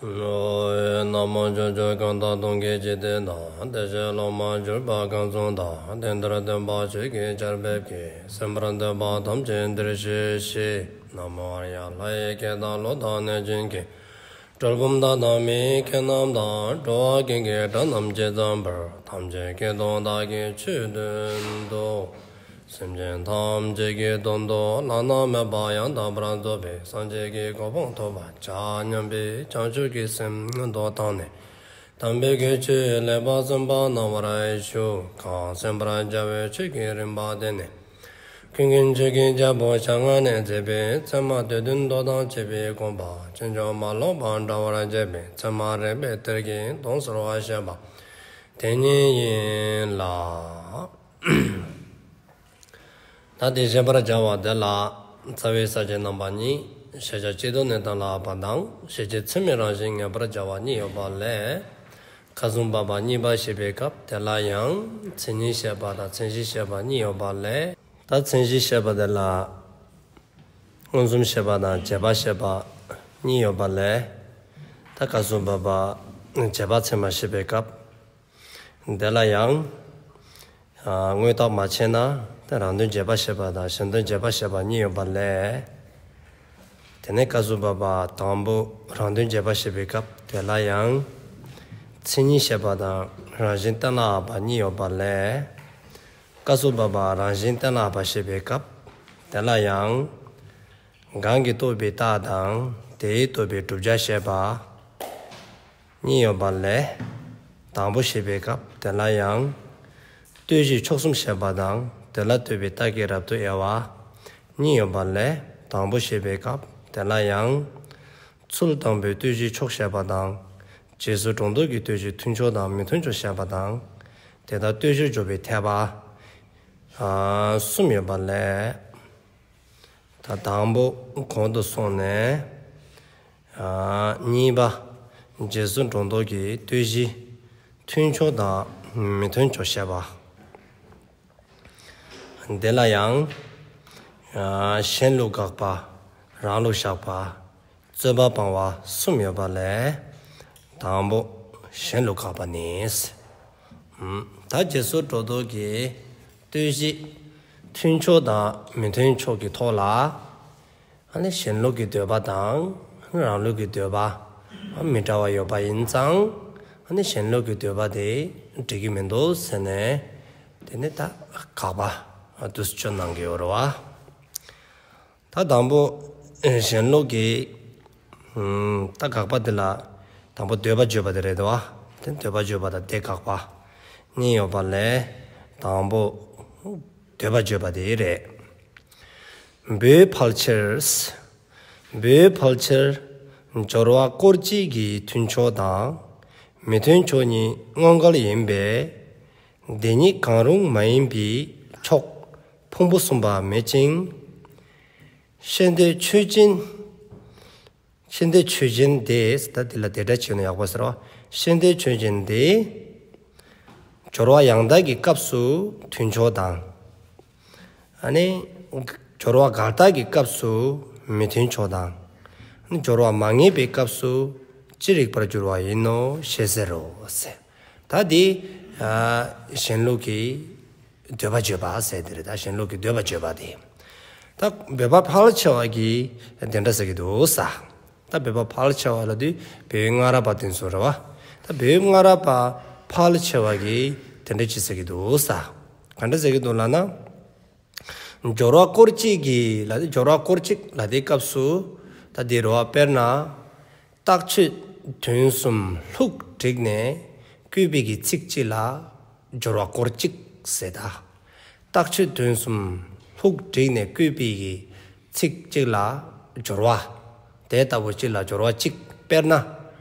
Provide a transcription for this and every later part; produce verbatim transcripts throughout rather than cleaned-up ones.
ན་མོ། ཕྱོགས་བཅུ་གང་དག་སྟོང་གི་འཇིག་རྟེན་དང་། བདེ་གཤེགས་སློབ་མ་གྱུར་པ་གང་བྱུང་དང་། དེང་འདིར་སྟོན་པ་ཆོས་ཀྱི་ཆར་འབེབས་ཀྱིས། གསན་པར་འདོད་པ་ཐམས་ཅད་འདིར་གཤེགས་ཤིག། ན་མོ། ཨཱརྱ། ལྷ་ཡི་སྐད་དང་ཀླུ་དང་གནོད་སྦྱིན་གྱི། གྲུལ་བུམ་དག་དང་མི་ཡི་སྐད་རྣམས་དང་། འགྲོ་བ་ཀུན་གྱི་སྒྲ་རྣམས་ཇི་ཙམ་པར། ཐམས་ཅད་སྐད་དུ་བདག་གིས་ཆོས་བསྟན་ཏོ། སེམས་ཅན་ཐམས་ཅད་ཀྱི་དོན་དུ་བླ་ན་མེད་པ་ཡང་དག་པར་རྫོགས་པའི་སངས་རྒྱས་ཀྱི་གོ་འཕང་ཐོབ་པར་བྱ་སྙམ་པའི་བྱང་ཆུབ་ཀྱི་སེམས་སྔོན་དུ་བཏང་ནས། དམ་པའི་གི་ཆོས་ལེགས་པར་གསན་པ་གནང་བར་ཞུ། གང་གསན་པར་བྱ་བའི་ཆོས་ཀྱི་རིམ་པ་དེ་ནི། ཀུན་མཁྱེན་ཆོས་ཀྱི་རྒྱལ་པོ་ཞལ་སྔ་ནས་མཛད་པའི་ཚད་མ་སྡེ་བདུན་མདོ་དང་བཅས་པའི་དགོངས་པ་ཕྱིན་ཅི་མ་ལོག་པར་འགྲེལ་བར་བྱེད་པའི་ཚད་མ་རིགས་པའི་གཏེར་གྱི་དོན་གསལ་བར་བཤད་པ་དེ་ཉིད་ཡིན་ལ། ད་དེ་བཤད་པར་བྱ་བ་དེ་ལ་རྩ་བའི་ས་བཅད་རྣམ་པ་གཉིས། ཤེས་བྱ་སྤྱི་ལྡོག་གནས་སྟངས་ལ་དབབ་པ་དང་། ཤེས་བྱེད་ཚད་མའི་རང་བཞིན་ངེས་པར་བྱ་བ་གཉིས་ཡོད་པ་ལས། སྐབས་སུ་བབ་པ་གཉིས་པ་བཤད་པའི་སྐབས་དེ་ལ་ཡང་མཚན་ཉིད་བཤད་པ་དང་མཚན་གཞི་བཤད་པ་གཉིས་ཡོད་པ་ལས། ད་མཚན་གཞི་བཤད་པ་དེ་ལ་མངོན་སུམ་བཤད་པ་དང་རྗེས་དཔག་བཤད་པ་གཉིས་ཡོད་པ་ལས། ད་སྐབས་སུ་བབ་པ་རྗེས་དཔག་ཚད་མ་བཤད་པའི་སྐབས་དེ་ལ་ཡང་། ཨ་དངོས་བཏགས་མ་ཕྱེ་ན་ད་རང་དོན་རྗེས་དཔག་བཤད་པ་དང་གཞན་དོན་རྗེས་དཔག་བཤད་པ་གཉིས་ཡོད་པ་ལས། དེ་ནས་སྐབས་སུ་བབ་པ་དང་པོ་རང་དོན་རྗེས་དཔག་བཤད་པའི་སྐབས་དེ་ལ་ཡང་མཚན་ཉིད་བཤད་པ་དང་རང་བཞིན་གཏན་ལ་དབབ་པ་གཉིས་ཡོད་པ་ལས། སྐབས་སུ་བབ་པ་རང་བཞིན་གཏན་ལ་དབབ་པ་བཤད་པའི་སྐབས་དེ་ལ་ཡང་། གང་གིས་རྟོགས་པའི་རྟགས་དང་དེས་རྟོགས་པའི་བསྒྲུབ་བྱ་བཤད་པ་གཉིས་ཡོད་པ་ལས། དང་པོ་བཤད་པའི་སྐབས་དེ་ལ་ཡང་། ལྟོས་གཞི་ཕྱོགས་གསུམ་བཤད་པ་དང་དེ་ལ་ལྟོས་པའི་རྟགས་ཀྱི་རབ་ཏུ་དབྱེ་བ་གཉིས་ཡོད་པ་ལས། དང་པོ་བཤད་པའི་སྐབས་དེ་ལ་ཡང་། ཚུལ་དང་པོའི་ལྟོས་གཞི་ཕྱོགས་བཤད་པ་དང་། རྗེས་སུ་འགྲོ་ལྡོག་གི་ལྟོས་གཞི་མཐུན་ཕྱོགས་དང་མི་མཐུན་ཕྱོགས་བཤད་པ་དང་། དེ་དག་ལྟོས་གཞིར་འཇོག་པའི་འཐད་པ་ཨ་གསུམ་ཡོད་པ་ལས། ད་དང་པོ་གོང་དུ་སོང་ནས། ཨ་གཉིས་པ་རྗེས་སུ་འགྲོ་ལྡོག་གི་ལྟོས་གཞི་མཐུན་ཕྱོགས་དང་མི་མཐུན་ཕྱོགས་བཤད་པ། དེ་ལ་ཡང་། ཨ་གཞན་ལུགས་དགག་པ། རང་ལུགས་བཞག་པ། རྩོད་པ་སྤང་བ་གསུམ་ཡོད་པ་ལས། དང་པོ་གཞན་ལུགས་དགག་པ་ནི། ཨམ་ད་རྗེས་སུ་འགྲོ་ལྡོག་གི་ལྟོས་གཞི་མཐུན་ཕྱོགས་དང་མི་མཐུན་ཕྱོགས་ཀྱི་ཐོག་ལ། ཨ་ནི་གཞན་ལུགས་ཀྱི་འདོད་པ་དང་རང་ལུགས་ཀྱི་འདོད་པ་མི་འདྲ་བ་ཡོད་པ་ཡིན་ཙང་། ཨ་ནི་གཞན་ལུགས་ཀྱི་འདོད་པ་དེ་འགྲིག་གི་མི་འདུག་ཟེར་ནས། དེ་ནི་ད་དགག་པ་འདུག་སེ་གནང་གི་ཡོད་རེད་བ། ད་དང་པོ་གཞན་ལུགས་ཀྱི་ཨམ་ད་དགག་པ་འདི་ལ་དང་པོ་འདོད་པ་བརྗོད་པ་དེ་རེད་དོ། དེ་འདོད་པ་བརྗོད་པ་དང་དེ་དགག་པ་གཉིས་ཡོད་པ་ལས་དང་པོ་འདོད་པ་བརྗོད་པ་དེ་རེད། བོད་ཕལ་ཆེར། བོད་ཕལ་ཆེར་སྦྱོར་བ་སྐོར་གཅིག་གི་མཐུན་ཕྱོགས་དང་མི་མཐུན་ཕྱོགས་གཉིས་དངོས་འགལ་ཡིན་པས། དེ་གཉིས་གང་རུང་མ་ཡིན་པའི་ཕྱོགས་ཕུང་པོ་གསུམ་པ་མེད་ཅིང་། ཤེས་འདོད་ཆོས་ཅན། ཤེས་འདོད་ཆོས་ཅན་དེས། ད་འདི་ལ་དེ་སྒྲ་ཕྱེ་ན་ཡག་པོ་ཟེར་བ། ཤེས་འདོད་ཆོས་ཅན་དེ། སྦྱོར་བ་ཡང་དག་གི་སྐབས་སུ་མཐུན་ཕྱོགས་དང་། ཨ་ནི་སྦྱོར་བ་འགལ་རྟགས་ཀྱི་སྐབས་སུ་མི་མཐུན་ཕྱོགས་དང་། ཨ་ནི་སྦྱོར་བ་མ་ངེས་པའི་སྐབས་སུ་ཅི་རིགས་པར་འགྱུར་བ་ཡིན་ནོ་ཞེས་ཟེར་རོ་ཟེར། ད་འདི་ཨ་གཞན་ལུགས་ཀྱི་འདོད་པ་བརྗོད་པ་ཟེར་དེ་རེད། ད་གཞན་ལུགས་ཀྱི་འདོད་པ་བརྗོད་པ་དེ། ད་བོད་པ་ཕལ་ཆེ་བ་གིས་དེ་འདྲ་ཟེར་གྱི་འདུག་ས། ད་བོད་པ་ཕལ་ཆེ་བ་ལབ་དུས་བོད་སྔ་རབས་པ་དེ་ཚོ་རེད་བ། ད་བོད་སྔ་རབས་པ་ཕལ་ཆེ་བ་གིས་དེ་འདྲ་ཅིག་ཟེར་གྱི་འདུག་ས། ག་འདྲ་ཟེར་གྱི་འདུག་ལབ་ན། སྦྱོར་བ་སྐོར་གཅིག་གི་ལབ་དུས་སྦྱོར་བ་སྐོར་གཅིག་ལབ་དུས་སྐབས་སུ་ད་དེ་རེད་བ། དཔེར་ན། རྟགས་ཆོས་དོན་གསུམ་ལྷུག་བསྒྲིགས་ནས་བཀོད་པའི་གི་ཚིག་གཅིག་ལ་སྦྱོར་བ་སྐོར་གཅིག་ཟེར་ད། རྟགས་ཆོས་དོན་གསུམ་ལྷུག་བསྒྲིགས་ནས་བཀོད་པའི་གི་ཚིག་གཅིག་ལ་སྦྱོར་བ། དེ་ལྟ་བུ་གཅིག་ལ་སྦྱོར་བ་གཅིག། དཔེར་ན།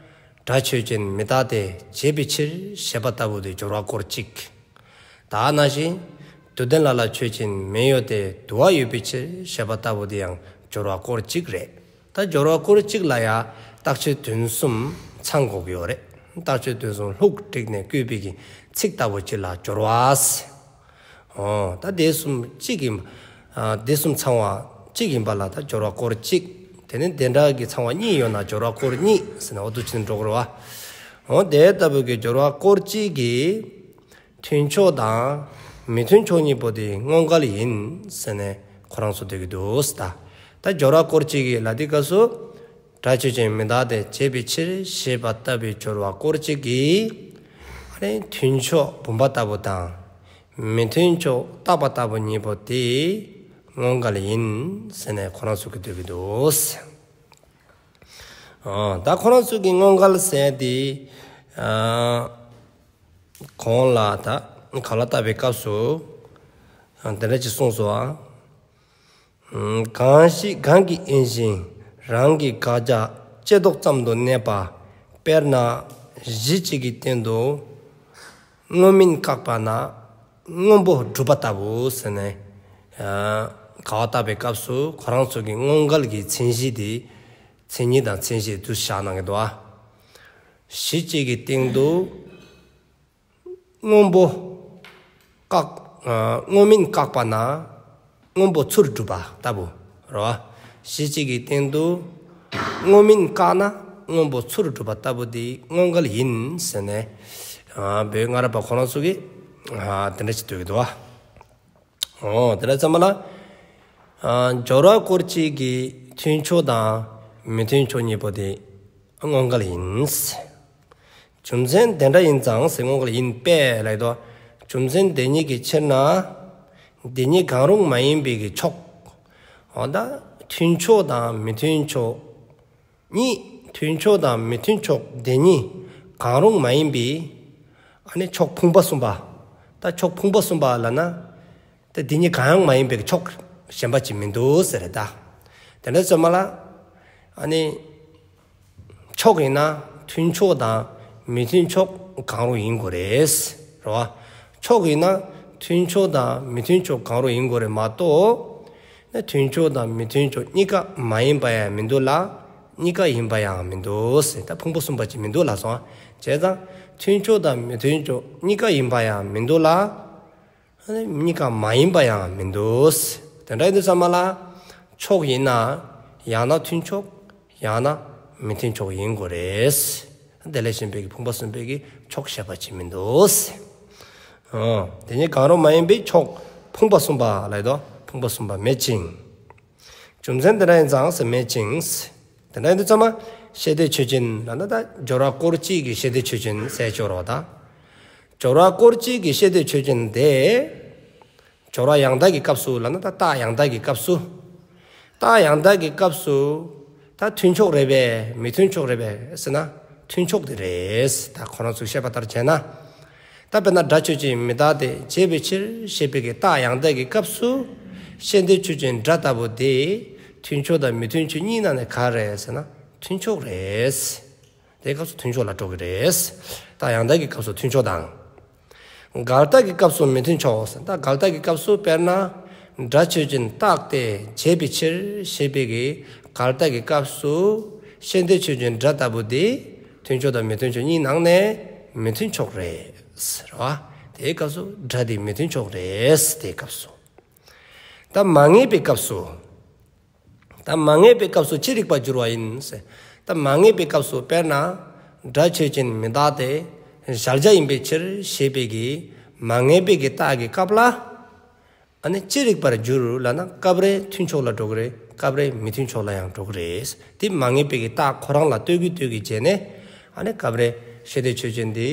སྒྲ་ཆོས་ཅན་མི་རྟག་སྟེ་བྱས་པའི་ཕྱིར་ཞེས་པ་ལྟ་བུ་དེ་སྦྱོར་བ་སྐོར་གཅིག། ད་ནང་བཞིན། དུ་ལྡན་ལ་ལ་ཆོས་ཅན་མེ་ཡོད་དེ། དུ་བ་ཡོད་པའི་ཕྱིར་ཞེས་པ་ལྟ་བུ་དེ་ཡང་སྦྱོར་བ་སྐོར་གཅིག་རེད། ད་སྦྱོར་བ་སྐོར་གཅིག་ལ་ཡང་རྟགས་ཆོས་དོན་གསུམ་ཚང་དགོས་ཀྱི་ཡོད་རེད། རྟགས་ཆོས་དོན་གསུམ་ལྷུག་བསྒྲིགས་ནས་བཀོད་པའི་གི་ཚིག་ལྟ་བུ་གཅིག་ལ་སྦྱོར་བ་ཟེར། འོ་ད་དེ་གསུམ་གཅིག་ཡིན། ཨ་དེ་གསུམ་ཚང་བ་གཅིག་ཡིན་པ་ལ་ད་སྦྱོར་བ་སྐོར་གཅིག། དེ་ནི་དེ་འདྲ་གི་ཚང་བ་གཉིས་ཡོད་ན་སྦྱོར་བ་སྐོར་གཉིས་ཟེར་ན་འོ་འདུག་ཅིག་འགྲོ་གི་རེད་བ། འོ་དེ་ལྟ་བུ་གི་སྦྱོར་བ་སྐོར་གཅིག་གི་མཐུན་ཕྱོགས་དང་མི་མཐུན་ཕྱོགས་གཉིས་པོ་དེ་དངོས་འགལ་ཡིན་ཟེར་ནས་ཁོ་རང་ཚོ་འདོད་ཀྱི་འདུག་ཟེར། ད་ད་སྦྱོར་བ་སྐོར་གཅིག་གི་ལ་དེ་སྐབས་སུ་སྒྲ་ཆོས་ཅན་མི་རྟག་སྟེ་བྱས་པའི་ཕྱིར་ཞེས་པ་ལྟ་བུའི་སྦྱོར་བ་སྐོར་གཅིག་གི་ཨ་ནི་མཐུན་ཕྱོགས་བུམ་པ་ལྟ་བུ་དང་མི་མཐུན་ཕྱོགས་རྟག་པ་ལྟ་བུ་གཉིས་པོ་དེ་དངོས་འགལ་ཡིན་ཟེར་ནས་ཁོ་རང་ཚོ་གིས་འདོད་ཀྱི་འདུག། ཨ་ད་ཁོ་རང་ཚོ་གིས་དངོས་འགལ་ཟེར་དེ་ཨ་གོང་ལ་ད་ག་ལ་བལྟ་བའི་སྐབས་སུ་ཨ་དེ་འདྲ་ཅིག་གསུངས་སོང་ཨ། གང་ཞིག་གང་གིས་ཡིན་ཞིང་རང་གི་དགག་བྱ་ལྕེ་ལྡོག་ཙམ་དུ་གནས་པ། དཔེར་ན་གཞི་གཅིག་གི་སྟེང་དུ་སྔོ་སྨན་བཀག་པ་ན་སྔོན་པོ་གྲུབ་པ་ལྟ་བུ་ཟེར་ནས་ཨ་ག་ལ་བལྟ་བའི་སྐབས་སུ་ཁོ་རང་ཚོ་གིས་དངོས་འགལ་གྱི་མཚན་གཞི་དེ་མཚན་ཉིད་དང་མཚན་གཞི་དུ་བཞག་གནང་གི་འདུག་ཨ། གཞི་གཅིག་གི་སྟེང་དུ་སྔོན་པོ་བཀག་ཨ་སྔོ་སྨན་བཀག་པ་ན་སྔོན་པོ་ཚུར་གྲུབ་པ་ལྟ་བུ་རེད་བ། གཞི་གཅིག་གི་སྟེང་དུ་སྔོ་སྨན་བཀག་ན་སྔོན་པོ་ཚུར་གྲུབ་པ་ལྟ་བུ་དེ་དངོས་འགལ་ཡིན་ཟེར་ནས་ཨ་བོད་སྔ་རབས་པ་ཁོ་རང་ཚོ་གིས་ཨ་དེ་འདྲ་ཞིག་འདོད་ཀྱི་འདུག་བ། འོ་དེ་འདྲ་ཙམ་པ་ལ་ཨ་སྦྱོར་བ་སྐོར་གཅིག་གི་མཐུན་ཕྱོགས་དང་མི་མཐུན་ཕྱོགས་གཉིས་པོ་དེ་དངོས་འགལ་ཡིན། རྒྱུ་མཚན་དེ་འདྲ་ཡིན་ཙང་ཟེར་དངོས་འགལ་ཡིན་པས་ལབ་ཡོད་དོ། རྒྱུ་མཚན་དེ་ཉིད་ཀྱི་ཕྱིར་ན་དེ་གཉིས་གང་རུང་མ་ཡིན་པའི་གི་ཕྱོགས། འོ་ད་མཐུན་ཕྱོགས་དང་མི་མཐུན་ཕྱོགས་གཉིས། མཐུན་ཕྱོགས་དང་མི་མཐུན་ཕྱོགས་དེ་གཉིས་གང་རུང་མ་ཡིན་པའི་ཨ་ནི་ཕྱོགས་ཕུང་པོ་གསུམ་པ། ད་ཕྱོགས་ཕུང་པོ་གསུམ་པ་ལབ་ན། ད་དེ་གཉིས་གང་ཡང་མ་ཡིན་པའི་ཕྱོགས་གཞན་པ་ཅིག་མི་འདུག་ཟེར་རེད་ད། དེ་འདྲ་ཙམ་པ་ལ། ཨ་ནི། ཕྱོགས་ཡིན་ན་མཐུན་ཕྱོགས་དང་མི་མཐུན་ཕྱོགས་གང་རུང་ཡིན་དགོས་རེད། རེད་བ། ཕྱོགས་ཡིན་ན་མཐུན་ཕྱོགས་དང་མི་མཐུན་ཕྱོགས་གང་རུང་ཡིན་དགོས་རེད་མ་གཏོགས། ན་མཐུན་ཕྱོགས་དང་མི་མཐུན་ཕྱོགས་གཉིས་ཀ་མ་ཡིན་པ་ཡང་མི་འདུག་ལ། གཉིས་ཀ་ཡིན་པ་ཡང་མི་འདུག་ཟེར། ད་ཕུང་པོ་གསུམ་པ་ཅིག་མི་འདུག་ལབ་སོང་། བྱས་ཙང་མཐུན་ཕྱོགས་དང་མི་མཐུན་ཕྱོགས་གཉིས་ཀ་ཡིན་པ་ཡང་མི་འདུག་ལ། གཉིས་ཀ་མ་ཡིན་པ་ཡང་མི་འདུག། དེ་འདྲ་ཡིན་དུས་ཙམ་པ་ལ། ཕྱོགས་ཡིན་ན་ཡང་ན་མཐུན་ཕྱོགས་ཡང་ན་མི་མཐུན་ཕྱོགས་ཡིན་དགོས་རེད། དེ་ལས་གཞན་པའི་གི་ཕུང་པོ་གསུམ་པའི་གི་ཕྱོགས་བཤད་པ་ཅིག་མི་འདུག། ཨོ། དེ་གཉིས་གང་རུང་མ་ཡིན་པའི་ཕྱོགས་ཕུང་པོ་གསུམ་པ་ལབ་ཡོད་དོ། ཕུང་པོ་གསུམ་པ་མེད་ཅིང་། རྒྱུ་མཚན་དེ་འདྲ་ཡིན་ཙང་ཟེར་མེད་ཅིང་། དེ་འདྲ་ཡིན་དུས་ཙམ་པ་ཤེས་འདོད་ཆོས་ཅན་ལབ་ན་ད་སྦྱོར་བ་སྐོར་གཅིག་གི་ཤེས་འདོད་ཆོས་ཅན་ཟེར་སྦྱོར་བ་དང་། སྦྱོར་བ་སྐོར་གཅིག་གི་ཤེས་འདོད་ཆོས་ཅན་དེ། སྦྱོར་བ་ཡང་དག་གི་སྐབས་སུ་ལབ་ན་ད་རྟགས་ཡང་དག་གི་སྐབས་སུ། རྟགས་ཡང་དག་གི་སྐབས་སུ་ད་མཐུན་ཕྱོགས་རེད་པས་མི་མཐུན་ཕྱོགས་རེད་པས་ཟེར་ན་མཐུན་ཕྱོགས་དེ་རེད། ད་ཁོ་རང་ཚོས་བཤད་པ་ལྟར་བྱས་ན། ད་དཔེར་ན་སྒྲ་ཆོས་ཅན་མི་རྟག་སྟེ་བྱས་པའི་ཕྱིར་ཞེས་པའི་གི་རྟགས་ཡང་དག་གི་སྐབས་སུ་ཤེས་འདོད་ཆོས་ཅན་སྒྲ་ལྟ་བུ་དེ་མཐུན་ཕྱོགས་དང་མི་མཐུན་ཕྱོགས་གཉིས་ནང་ནས་ག་རེ་རེད་ཟེར་ན་མཐུན་ཕྱོགས་རེད། དེའི་སྐབས་སུ་མཐུན་ཕྱོགས་ལ་འགྲོ་གི་རེད། རྟགས་ཡང་དག་གི་སྐབས་སུ་མཐུན་ཕྱོགས་དང་། འགལ་རྟགས་ཀྱི་སྐབས་སུ་མི་མཐུན་ཕྱོགས། ད་འགལ་རྟགས་ཀྱི་སྐབས་སུ་དཔེར་ན། སྒྲ་ཆོས་ཅན་རྟག་སྟེ་བྱས་པའི་ཕྱིར་ཞེས་པའི་གི་འགལ་རྟགས་ཀྱི་སྐབས་སུ་ཤེས་འདོད་ཆོས་ཅན་སྒྲ་ལྟ་བུ་དེ་མཐུན་ཕྱོགས་དང་མི་མཐུན་ཕྱོགས་གཉིས་ནང་ནས་མི་མཐུན་ཕྱོགས་རེད། རེད་བ། དེའི་སྐབས་སུ་སྒྲ་དེ་མི་མཐུན་ཕྱོགས་རེད། དེའི་སྐབས་སུ། ད་མ་ངེས་པའི་སྐབས་སུ། ད་མ་ངེས་པའི་སྐབས་སུ་ཅི་རིགས་པར་འགྱུར་བ་ཡིན་ཟེར། ད་མ་ངེས་པའི་སྐབས་སུ་དཔེར་ན། སྒྲ་ཆོས་ཅན་མི་རྟག་སྟེ་གཞལ་བྱ་ཡིན་པའི་ཕྱིར་ཞེས་པའི་གི་མ་ངེས་པའི་གི་རྟགས་ཀྱི་སྐབས་ལ། ཨ་ནི་ཅི་རིགས་པར་འགྱུར་ལབ་ན་སྐབས་རེ་མཐུན་ཕྱོགས་ལ་འགྲོ་གི་རེད། སྐབས་རེ་མི་མཐུན་ཕྱོགས་ལ་ཡང་འགྲོ་གི་རེད། དེ་མ་ངེས་པའི་གི་རྟགས་ཁོ་རང་ལ་ལྟོས་གི་ལྟོས་གི་བྱས་ནས། ཨ་ནི་སྐབས་རེ་ཤེས་འདོད་ཆོས་ཅན་དེ་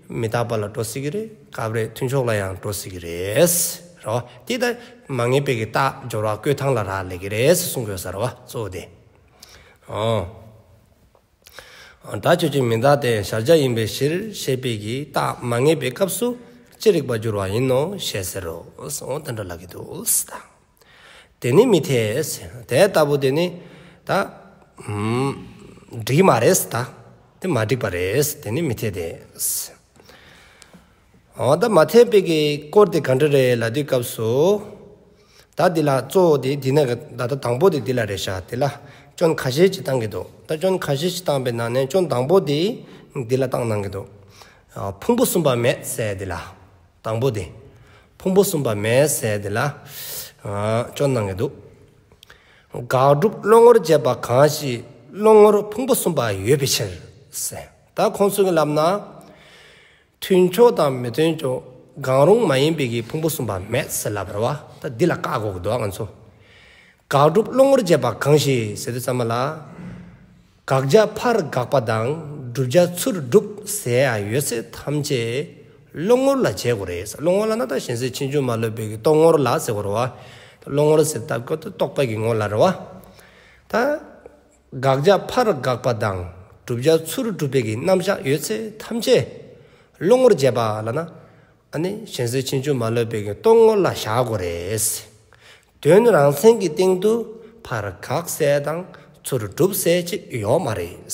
མི་རྟག་པ་ལ་འགྲོ་སྲིད་ཀྱི་རེད། སྐབས་རེ་མཐུན་ཕྱོགས་ལ་ཡང་འགྲོ་སྲིད་ཀྱི་རེད། རོ། དེ་ལྟར་མ་ངེས་པའི་གི་རྟགས་སྦྱོར་བ་བཀོད་སྟངས་ལ་རག་ལས་ཀྱི་རེད་ཟེར་གསུང་དགོས་ས་རེད་བ། གཙོ་བོ་དེ། ཨོ། སྒྲ་ཆོས་ཅན་མི་རྟག་སྟེ་གཞལ་བྱ་ཡིན་པའི་ཕྱིར་ཞེས་པའི་གི་རྟགས་མ་ངེས་པའི་སྐབས་སུ་ཅི་རིགས་པར་འགྱུར་བ་ཡིན་ནོ་ཞེས་ཟེར་རོ། ཨོ་དེ་འདྲ་ལབ་ཀྱི་འདུག་ཟེར། དེ་ནི་མི་འཐད་ཟེར། དེ་ལྟ་བུ་དེ་ནི་ད། ཨུམ། འགྲིག་མ་རེད་ཟེར་ད། དེ་མ་འགྲིག་པ་རེད་ཟེར། དེ་ནི་མི་འཐད་དེ་ཟེར། འོ་ད་མ་འཐད་པའི་གི་སྐོར་དེ་ག་འདྲ་རེད་ལབ་དུས་སྐབས་སུ། ད་འདི་ལ་གཙོ་བོ་དེ་འདི་ན་གི་ད་ལྟ་དང་པོ་དེ་འདི་ལ་རེད་ཤག། དེ་ལ་སྐྱོན་ཁ་ཤས་ཅིག་བཏང་གི་འདུག། ད་སྐྱོན་ཁ་ཤས་ཅིག་བཏང་པའི་ནང་ནས་སྐྱོན་དང་པོ་དེ་འདི་ལ་བཏང་གནང་གི་འདུག། ཨ་ཕུང་པོ་གསུམ་པ་མེད་ཟེར་འདི་ལ། དང་པོ་དེ། ཕུང་པོ་གསུམ་པ་མེད་ཟེར་དེ་ལ། ཨ་སྐྱོན་གནང་གི་འདུག། དགག་སྒྲུབ་བློ་ངོར་བྱས་པ་གང་ཞིག་བློ་ངོར་ཕུང་པོ་གསུམ་པ་ཡོད་པའི་ཕྱིར་ཟེར། ད་ཁོང་ཚོ་གི་ལབ་ན། མཐུན་ཕྱོགས་དང་མི་མཐུན་ཕྱོགས་གང་རུང་མ་ཡིན་པའི་གི་ཕུང་པོ་གསུམ་པ་མེད་ཟེར་ལབ་རེད་བ། ད་འདི་ལ་བཀག་དགོས་ཀྱི་འདུག་ང་ཚོ། དགག་སྒྲུབ་བློ་ངོར་བྱས་པ་གང་ཞིག་ཟེར་དུས་ཙམ་པ་ལ། དགག་བྱ་ཕར་དགག་པ་དང་བསྒྲུབ་བྱ་ཚུར་སྒྲུབ་ཟེར་ཡ་ཡོད་ཚད་ཐམས་ཅད་བློ་ངོར་ལ་བྱེད་དགོས་རེད། བློ་ངོར་ལ་ན་ད་གཞན་སེལ་ཕྱིན་ཅི་མ་ལོག་པའི་གི་རྟོག་ངོར་ལ་ཟེར་དགོས་རེད་བ། བློ་ངོར་ཟེར་ད་གོ་ད་རྟོག་པའི་གི་ངོར་ལ་རེད་བ། ད། དགག་བྱ་ཕར་དགག་པ་དང་བསྒྲུབ་བྱ་ཚུར་སྒྲུབ་པའི་གི་རྣམ་གཞག་ཡོད་ཚད་ཐམས་ཅད་བློ་ངོར་བྱས་པ་ལབ་ན། ཨ་ནི་གཞན་སེལ་ཕྱིན་ཅི་མ་ལོག་པའི་གི་རྟོག་ངོར་ལ་བཞག་དགོས་རེད། དོན་རང་མཚན་གྱི་སྟེང་དུ་ཕར་དགག་ཟེར་དང་ཚུར་སྒྲུབ་ཟེར་ཅིག་ཡོད་མ་རེད།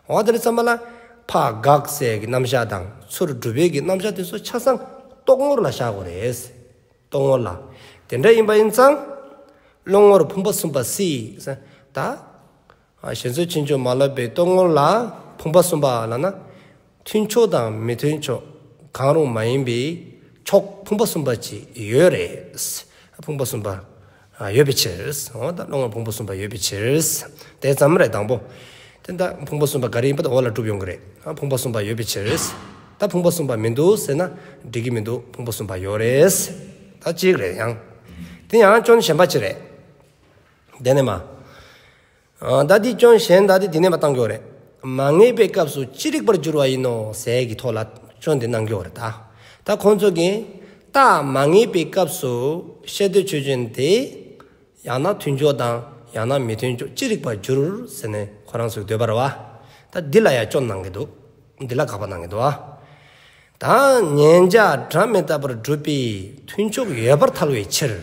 འོ་དེ་རེད་ཙམ་པ་ལ་ཕར་དགག་ཟེར་གྱི་རྣམ་གཞག་དང་ཚུར་སྒྲུབ་པའི་གི་རྣམ་གཞག་དེ་ཚོ་ཆ་ཚང་རྟོག་ངོར་ལ་བཞག་དགོས་རེད། རྟོག་ངོར་ལ། དེ་འདྲ་ཡིན་པ་ཡིན་ཙང་། བློ་ངོར་ཕུང་པོ་གསུམ་པ་སྲིད་ཟེར། ད། གཞན་སེལ་ཕྱིན་ཅི་མ་ལོག་པའི་རྟོག་ངོར་ལ་ཕུང་པོ་གསུམ་པ་ལབ་ན། མཐུན་ཕྱོགས་དང་མི་མཐུན་ཕྱོགས་གང་རུང་མ་ཡིན་པའི་ཕྱོགས་ཕུང་པོ་གསུམ་པ་ཅིག་ཡོད་རེད། ཕུང་པོ་གསུམ་པ་ཡོད་པའི་ཕྱིར། འོ་ད་བློ་ངོར་ཕུང་པོ་གསུམ་པ་ཡོད་པའི་ཕྱིར། དེ་ཙམ་རེད་དང་པོ། དེ་ད་ཕུང་པོ་གསུམ་པ་ག་རེ་ཡིན་པ་དེ་འོག་ལ་གྲུབ་ཡོང་གི་རེད། ཕུང་པོ་གསུམ་པ་ཡོད་པའི་ཕྱིར། ད་ཕུང་པོ་གསུམ་པ་མི་འདུག་ཟེར་ན་འགྲིག་གི་མི་འདུག་ཕུང་པོ་གསུམ་པ་ཡོད་རེད། ད་གཅིག་རེད་ཡང་། དེ་ཡང་སྐྱོན་གཞན་པ་ཅིག་རེད། དེ་ནས་མ། ཨ་ད་འདི་སྐྱོན་གཞན་ད་འདི་འདི་ནས་མ་བཏང་གི་ཡོད་རེད། མ་ངེས་པའི་སྐབས་སུ་ཅི་རིགས་པར་འགྱུར་བ་ཡིན་ནོ་ཟེར་གྱི་ཐོག་ལ་སྐྱོན་འདི་གནང་གི་ཡོད་རེད་ད། ད་ཁོང་ཚོ་གིས་རྟགས་མ་ངེས་པའི་སྐབས་སུ་ཤེས་འདོད་ཆོས་ཅན་དེ། ཡང་ན་མཐུན་ཕྱོགས་དང་ཡང་ན་མི་མཐུན་ཕྱོགས་ཅི་རིགས་པར་འགྱུར་ཟེར་ནས་ཁོ་རང་ཚོའི་འདོད་པ་རེད་བ། ད་འདི་ལ་ཡང་སྐྱོན་གནང་གི་འདུག་འདི་ལ་དགག་པ་གནང་གི་འདུག་བ། ད་མཉན་བྱ་སྒྲ་མི་རྟག་པར་སྒྲུབ་པའི་མཐུན་ཕྱོགས་ཡོད་པར་ཐལ་བའི་ཕྱིར།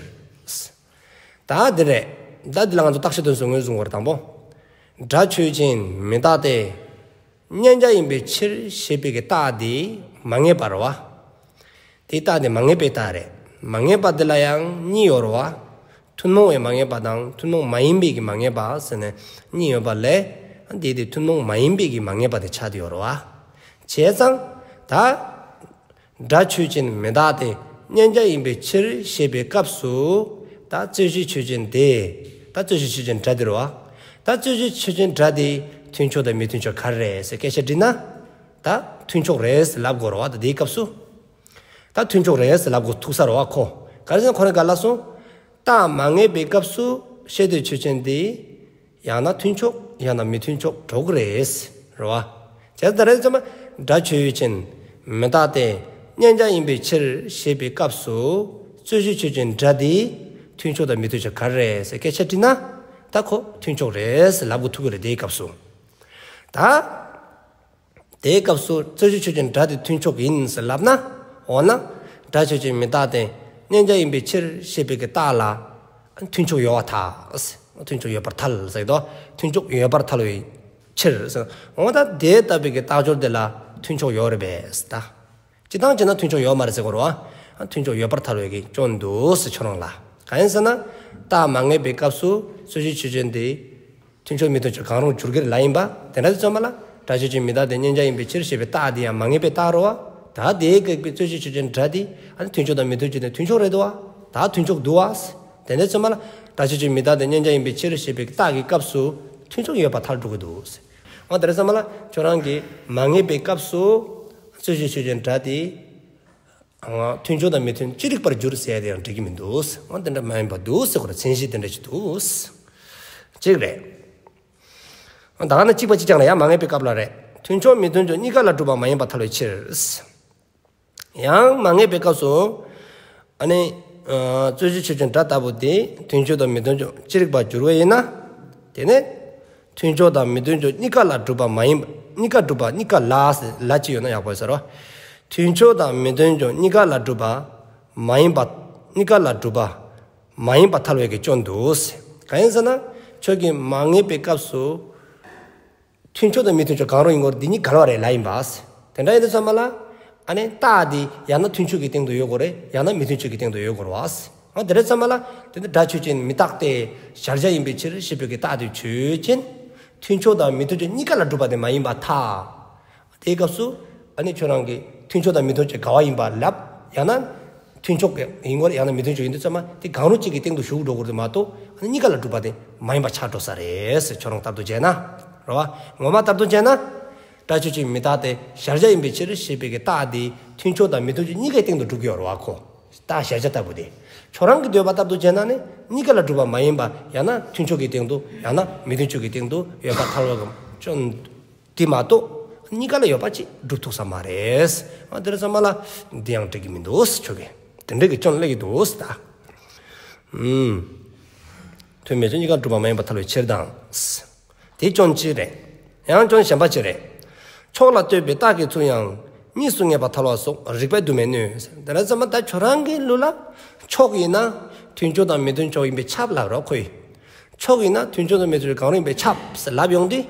ད་འདི་རེད། ད་འདི་ལ་ང་ཚོ་རྟགས་གཞི་དོན་གསུམ་ངོས་བཟུང་བར་དང་པོ། སྒྲ་ཆོས་ཅན་མི་རྟག་སྟེ། མཉན་བྱ་ཡིན་པའི་ཕྱིར་ཞེས་པའི་གི་རྟགས་འདི་མ་ངེས་པ་རེད་བ། དེའི་རྟགས་དེ་མ་ངེས་པའི་རྟགས་རེད། མ་ངེས་པ་དེ་ལ་ཡང་གཉིས་ཡོད་རེད་བ། ཐུན་མོང་བའི་མ་ངེས་པ་དང་ཐུན་མོང་མ་ཡིན་པའི་གི་མ་ངེས་པ་ཟེར་ནས་གཉིས་ཡོད་པ་ལས། དེ་དེ་ཐུན་མོང་མ་ཡིན་པའི་གི་མ་ངེས་པ་དེ་ཆགས་བསྡད་ཡོད་རེད་བ། བྱས་ཙང་ད། སྒྲ་ཆོས་ཅན་མི་རྟག་སྟེ་མཉན་བྱ་ཡིན་པའི་ཕྱིར་ཞེས་པའི་སྐབས་སུ། ད་རྩོད་གཞི་ཆོས་ཅན་དེ། ད་རྩོད་གཞི་ཆོས་ཅན་སྒྲ་དེ་རེད་བ། ད་རྩོད་གཞི་ཆོས་ཅན་སྒྲ་དེ་མཐུན་ཕྱོགས་དང་མི་མཐུན་ཕྱོགས་ག་རེ་རེད་ཟེར་སྐད་ཆ་དྲིས་ན། ད་མཐུན་ཕྱོགས་རེད་ཟེར་ལབ་དགོས་རེད་བ། ད་དེའི་སྐབས་སུ། ད་མཐུན་ཕྱོགས་རེད་ཟེར་ལབ་དགོས་ཐུག་ས་རེད་བ་ཁོ། ག་རེ་ཟེར་ན་ཁོ་རང་ག་ལབ་སོང་། རྟགས་མ་ངེས་པའི་སྐབས་སུ་ཤེས་འདོད་ཆོས་ཅན་དེ། ཡང་ན་མཐུན་ཕྱོགས་ཡང་ན་མི་མཐུན་ཕྱོགས་འགྲོ་གི་རེད། རེད་བ། བྱས་ཙང་ད་རེས་ཙམ་པ་སྒྲ་ཆོས་ཅན་མི་རྟག་སྟེ་མཉན་བྱ་ཡིན་པའི་ཕྱིར་ཞེས་པའི་སྐབས་སུ་རྩོད་གཞི་ཆོས་ཅན་སྒྲ་དེ་མཐུན་ཕྱོགས་དང་མི་མཐུན་ཕྱོགས་ག་རེ་རེད་ཟེར་སྐད་ཆ་དྲིས་ན་ད་ཁོ་མཐུན་ཕྱོགས་རེད་ཟེར་ལབ་དགོས་ཐུག་གི་རེད་དེའི་སྐབས་སུ། ད། དེའི་སྐབས་སུ་རྩོད་གཞི་ཆོས་ཅན་སྒྲ་དེ་མཐུན་ཕྱོགས་ཡིན་ཟེར་ལབ་ན། འོ་ན། སྒྲ་ཆོས་ཅན་མི་རྟག་སྟེ་མཉན་བྱ་ཡིན་པའི་ཕྱིར་ཞེས་པའི་གི་རྟགས་ལ། མཐུན་ཕྱོགས་ཡོད་པར་ཐལ། མཐུན་ཕྱོགས་ཡོད་པར་ཐལ་ཟེར་གྱི་འདུག་མཐུན་ཕྱོགས་ཡོད་པར་ཐལ་བའི་ཕྱིར་ཟེར། འོ་ད་དེ་ལྟ་བུའི་གི་རྟགས་སྦྱོར་དེ་ལ་མཐུན་ཕྱོགས་ཡོད་རེད་པས་ད། སྤྱིར་བཏང་བྱས་ན་མཐུན་ཕྱོགས་ཡོད་མ་རེད་ཟེར་དགོས་རེད་བ། མཐུན་ཕྱོགས་ཡོད་པར་ཐལ་བའི་གི་སྐྱོན་འདུག་ཟེར་ཁྱོད་རང་ལ། གང་ཡིན་ཟེར་ན། རྟགས་མ་ངེས་པའི་སྐབས་སུ་རྩོད་གཞི་ཆོས་ཅན་དེ། མཐུན་ཕྱོགས་མི་མཐུན་ཕྱོགས་གང་རུང་འགྱུར་གྱི་རེད་ལབ་ཡིན་པ། དེ་འདྲ་དུས་ཙམ་པ་ལ་སྒྲ་ཆོས་ཅན་མི་རྟག་སྟེ་མཉན་བྱ་ཡིན་པའི་ཕྱིར་ཞེས་པའི་རྟགས་དེ་ཡང་མ་ངེས་པའི་རྟགས་རེད་བ། ད་དེའི་སྐབས་ཀྱི་རྩོད་གཞི་ཆོས་ཅན་སྒྲ་དེ་ཨ་ནི་མཐུན་ཕྱོགས་དང་མི་མཐུན་ཕྱོགས་དེ་མཐུན་ཕྱོགས་རེད་འདུག་བ། ད་མཐུན་ཕྱོགས་འདུག་བ། དེ་འདྲ་དུས་ཙམ་པ་ལ་སྒྲ་ཆོས་ཅན་མི་རྟག་སྟེ་མཉན་བྱ་ཡིན་པའི་ཕྱིར་ཞེས་པའི་རྟགས་ཀྱི་སྐབས་སུ་མཐུན་ཕྱོགས་ཡོད་པར་ཐལ་འགྲོ་གི་འདུག་ཟེར། འོ་དེ་འདྲ་དུས་ཙམ་པ་ལ་ཁྱོད་རང་གིས་མ་ངེས་པའི་སྐབས་སུ་རྩོད་གཞི་ཆོས་ཅན་སྒྲ་དེ། མཐུན་ཕྱོགས་དང་མི་མཐུན་ཅི་རིགས་པར་འགྱུར་ཟེར་ཡ་དེ་ཡང་འགྲིག་གི་མི་འདུག་འོ་དེ་འདྲ་མ་ཡིན་པ་འདུག་ཟེར་ཁོ་ར་མཚན་གཞི་དེ་འདྲ་ཞིག་འདུག་གཅིག་རེད། ད་ག་ན་གཅིག་པ་གཅིག་རྐྱང་ལ་ཡང་མ་ངེས་པའི་སྐབས་ལ་རེད། མཐུན་ཕྱོགས་མི་མཐུན་ཕྱོགས་གཉིས་ཀ་ལ་གྲུབ་པ་མ་ཡིན་པར་ཐལ་བའི་ཕྱིར། ཡང་མ་ངེས་པའི་སྐབས་སུ། ཨ་ནི། རྩོད་གཞི་ཆོས་ཅན་སྒྲ་ལྟ་བུ་དེ་མཐུན་ཕྱོགས་དང་མི་མཐུན་ཕྱོགས་ཅི་རིགས་པར་འགྱུར་བ་ཡིན་ན། དེ་ནས། མཐུན་ཕྱོགས་དང་མི་མཐུན་ཕྱོགས་གཉིས་ཀ་ལ་གྲུབ་པ་མ་ཡིན་པ། གཉིས་ཀ་གྲུབ་པ་གཉིས་ཀ་ལ་ཟེར་ལ་ཅིག་ཡོད་ན་ཡག་པོ་ཡོད་ས་རེད་བ། མཐུན་ཕྱོགས་དང་མི་མཐུན་ཕྱོགས་གཉིས་ཀ་ལ་གྲུབ་པ་མ་ཡིན་པ། གཉིས་ཀ་ལ་གྲུབ་པ་མ་ཡིན་པར་ཐལ་བའི་གི་སྐྱོན་འདུག་ཟེར། གང་ཡིན་ཟེར་ན། ཁྱོད་ཀྱིས་མ་ངེས་པའི་སྐབས་སུ། མཐུན་ཕྱོགས་དང་མི་མཐུན་ཕྱོགས་གང་རུང་ཡིན་དགོས་རེད། འདི་གཉིས་འགལ་བ་རེད་ལབ་ཡིན་པ། དེ་འདྲ་ཡིན་དུས་ཙམ་པ་ལ། ཨ་ནི་རྟགས་འདི་ཡང་ན་མཐུན་ཕྱོགས་ཀྱི་སྟེང་དུ་ཡོད་དགོས་རེད། ཡང་ན་མི་མཐུན་ཕྱོགས་ཀྱི་སྟེང་དུ་ཡོད་དགོས་རེད་བ། ཨ་དེ་འདྲ་ཙམ་པ་ལ། དེ་ནི་སྒྲ་ཆོས་ཅན་མི་རྟག་སྟེ་གཞལ་བྱ་ཡིན་པའི་ཕྱིར་ཞེས་པའི་གི་རྟགས་དེ་ཆོས་ཅན། མཐུན་ཕྱོགས་དང་མི་མཐུན་ཕྱོགས་གཉིས་ཀ་ལ་གྲུབ་པ་དེ་མ་ཡིན་པར་ཐལ། དེའི་སྐབས་སུ། ཨ་ནི་ཁྱོད་རང་གིས་མཐུན་ཕྱོགས་དང་མི་མཐུན་ཕྱོགས་འགལ་བ་ཡིན་པ་ལབ། ཡང་ན། མཐུན་ཕྱོགས་ཡིན་དགོས་རེད། ཡང་ན་མི་མཐུན་ཕྱོགས་ཡིན་དུས་ཙམ་པ་དེ་གང་རུང་གཅིག་གི་སྟེང་དུ་ཞུགས་འགྲོ་དགོས་རེད་མ་གཏོགས། ཨ་ནི་གཉིས་ཀ་ལ་གྲུབ་པ་དེ་མ་ཡིན་པ་ཆགས་འགྲོ་ས་རེད་ཟེར། ཁྱོད་རང་ལྟར་དུ་བྱས་ན། རེད་བ། ངོ་མ་ལྟར་དུ་བྱས་ན། སྒྲ་ཆོས་ཅན་མི་རྟག་སྟེ་གཞལ་བྱ་ཡིན་པའི་ཕྱིར་ཞེས་པའི་གི་རྟགས་དེ་མཐུན་ཕྱོགས་དང་མི་མཐུན་ཕྱོགས་གཉིས་ཀའི་སྟེང་དུ་གྲུབ་ཀྱི་ཡོད་རེད་བ་ཁོ། རྟགས་གཞལ་བྱ་ལྟ་བུ་དེ། ཁྱོད་རང་གི་འདོད་པ་ལྟར་དུ་བྱས་ན་ནི་གཉིས་ཀ་ལ་གྲུབ་པ་མ་ཡིན་པ། ཡང་ན་མཐུན་ཕྱོགས་ཀྱི་སྟེང་དུ། ཡང་ན་མི་མཐུན་ཕྱོགས་ཀྱི་སྟེང་དུ་ཡོད་པར་ཐལ་བའི་སྐྱོན་དེ་མ་གཏོགས། གཉིས་ཀ་ལ་ཡོད་པ་ཅིག་སྒྲུབ་ཐུབ་ས་མ་རེད། ཨ་དེ་རེད་ཙམ་པ་ལ་འདི་ཡང་འགྲིག་གི་མི་འདུག་ཁྱོད་ཀྱིས། དེ་འདྲའི་གི་སྐྱོན་སླེབས་ཀྱི་འདུག་ད། ཨུམ། མཐུན་མི་མཐུན་གཉིས་ཀ་གྲུབ་པ་མ་ཡིན་པར་ཐལ་བའི་ཕྱིར་དང་། དེ་སྐྱོན་གཅིག་རེད། ཡང་སྐྱོན་གཞན་པ་གཅིག་རེད། ཕྱོགས་ལ་ལྟོས་པའི་རྟགས་ཀྱི་ཚུལ་ཡང་གཉིས་སུ་ངེས་པར་ཐལ་བ་སོགས་རིགས་པས་བསྡུ་མི་ནུས། དེ་ལ་ཙམ་པ་ད་ཁྱོད་རང་གི་ལུགས་ལ་ཕྱོགས་ཡིན་ན་མཐུན་ཕྱོགས་དང་མི་མཐུན་ཕྱོགས་ཡིན་པས་ཁྱབ་ལབ་རོགས་ཁོས། ཕྱོགས་ཡིན་ན་མཐུན་ཕྱོགས་དང་མི་མཐུན་ཕྱོགས་གང་རུང་ཡིན་པས་ཁྱབ་ཟེར་ལབ་ཡོང་དུས།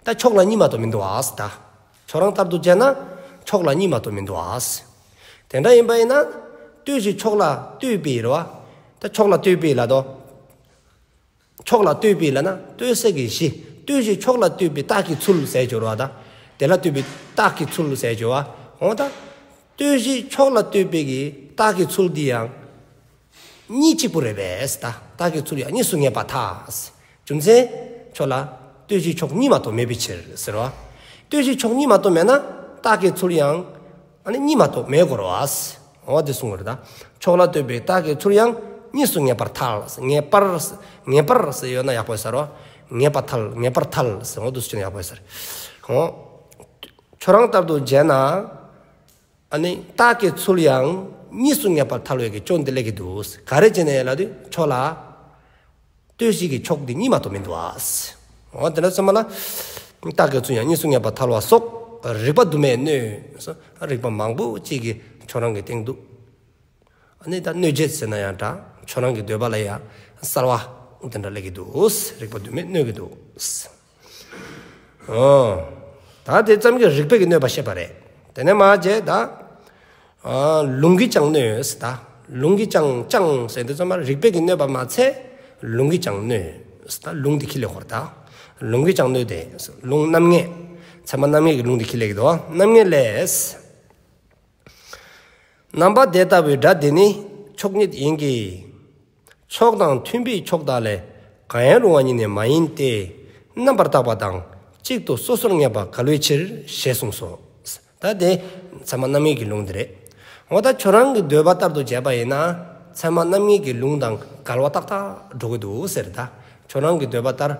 ད་ཕྱོགས་ལ་གཉིས་མ་གཏོགས་མི་འདུག་ཨ་ཟེར་ད། ཁྱོད་རང་ལྟར་དུ་བྱས་ན་ཕྱོགས་ལ་གཉིས་མ་གཏོགས་མི་འདུག་ཨ་ཟེར། དེ་འདྲ་ཡིན་པ་ཡིན་ན། ལྟོས་གཞི་ཕྱོགས་ལ་ལྟོས་པའི་རེད་བ། ད་ཕྱོགས་ལ་ལྟོས་པའི་ལབ་དོ། ཕྱོགས་ལ་ལྟོས་པའི་ལབ་ན་ལྟོས་ས་གི་གཞི། ལྟོས་གཞི་ཕྱོགས་ལ་ལྟོས་པའི་རྟགས་ཀྱི་ཚུལ་ཟེར་གྱི་ཡོད་རེད་བ་ད། དེ་ལ་ལྟོས་པའི་རྟགས་ཀྱི་ཚུལ་ཟེར་གྱི་ཡོད་རེད་བ། འོ་ད། ལྟོས་གཞི་ཕྱོགས་ལ་ལྟོས་པའི་གི་རྟགས་ཀྱི་ཚུལ་འདི་ཡང་གཉིས་གཅིག་པུ་རེད་པས་ད། རྟགས་ཀྱི་ཚུལ་ཡང་གཉིས་སུ་ངེས་པར་ཐལ། རྒྱུ་མཚན། ཁྱོད་ལ་ལྟོས་གཞི་ཕྱོགས་གཉིས་མ་གཏོགས་མེད་པའི་ཕྱིར་ཟེར་བ། ལྟོས་གཞི་ཕྱོགས་གཉིས་མ་གཏོགས་མེད་ན་རྟགས་ཀྱི་ཚུལ་ཡང་ཨ་ནི་གཉིས་མ་གཏོགས་མེད་དགོས་རེད་བ། འོ་དེ་གསུང་གི་རེད་ད། ཕྱོགས་ལ་ལྟོས་པའི་རྟགས་ཀྱི་ཚུལ་ཡང་གཉིས་སུ་ངེས་པར་ཐལ། ངེས་པར། ངེས་པར་ཟེར་ཡོད་ན་ཡག་པོ་ཡོད་ས་རེད་བ། ངེས་པར་ཐལ། ངེས་པར་ཐལ་ཟེར། འོ་དེ་གསུང་ན་ཡག་པོ་ཡོད་ས་རེད། འོ། ཁྱོད་རང་ལྟར་དུ་བྱས་ན། ཨ་ནི་རྟགས་ཀྱི་ཚུལ་ཡང་གཉིས་སུ་ངེས་པར་ཐལ་བའི་གི་སྐྱོན་དེ་སླེབས་ཀྱི་འདུག། ག་རེ་བྱས་ནས་ལབ་དུས་ཕྱོགས་ལ་ལྟོས་གཞི་གི་ཕྱོགས་འདི་གཉིས་མ་གཏོགས་མི་འདུག་ཨ། འོ་དེ་འདྲ་ཚང་མ་ལ་རྟགས་ཀྱི་ཚུལ་ཡང་གཉིས་སུ་ངེས་པར་ཐལ་བ་སོགས་རིགས་པ་དུ་མས་གནོད། རིགས་པ་མང་པོ་ཅིག་གིས་ཁྱོད་རང་གི་སྟེང་དུ། ཨ་ནི་ད་གནོད་བྱེད་ཟེར་ན་ཡང་འདྲ། ཁྱོད་རང་གི་འདོད་པ་ལ་ཡང་གསར་བ་དེ་འདྲ་སླེབས་ཀྱི་འདུག། རིགས་པ་དུ་མས་གནོད་ཀྱི་འདུག། ཨོ། ད་དེ་ཙམ་གྱིས་རིགས་པས་ཀྱིས་གནོད་པ་བཤད་པ་རེད། དེ་ནས་མར་བྱས་ད། ཨ། ལུང་གིས་ཀྱང་གནོད་ཟེར་ད། ལུང་གིས་ཀྱང་། ཀྱང་ཟེར་དུས་ཙམ་པ་རིགས་པས་ཀྱིས་གནོད་པ་མ་ཚད་ལུང་གིས་ཀྱང་གནོད་ཟེར་ད། ལུང་འདི་ཁྱི་ལས་ཧོར་ད། ལུང་གིས་ཀྱང་གནོད་དེ། ལུང་རྣམ་ངེས། ཚད་མ་རྣམ་ངེས་ཀྱི་ལུང་འདི་ཁྱི་ལས་ཀྱི་དོ། རྣམ་ངེས་ལས། རྣམ་པ་དེ་ལྟ་བུའི་སྒྲ་དེ་ནི་ཕྱོགས་ཉིད་ཡིན་གྱི། ཕྱོགས་དང་མཐུན་པའི་ཕྱོགས་དག་ལས་གང་ཡང་རུང་བ་ཉིད་ནི་མ་ཡིན་ཏེ། རྣམ་པར་བརྟགས་པ་དང་གཅིག་ཏུ་སོ་སོར་ངེས་པ་འགལ་བའི་ཕྱིར་ཞེས་གསུངས་སོ། ད་དེ་ཚད་མ་རྣམ་ངེས་ཀྱི་ལུང་དེ་རེད། འོ་ད་ཁྱོད་རང་གི་འདོད་པ་ལྟར་དུ་བྱས་པ་ཡིན་ན་ཚད་མ་རྣམ་ངེས་ཀྱི་ལུང་དང་འགལ་བ་ཏག་ཏག་འགྲོ་གི་འདུག་ཟེར་ད། ཁྱོད་རང་གི་འདོད་པ་ལྟར།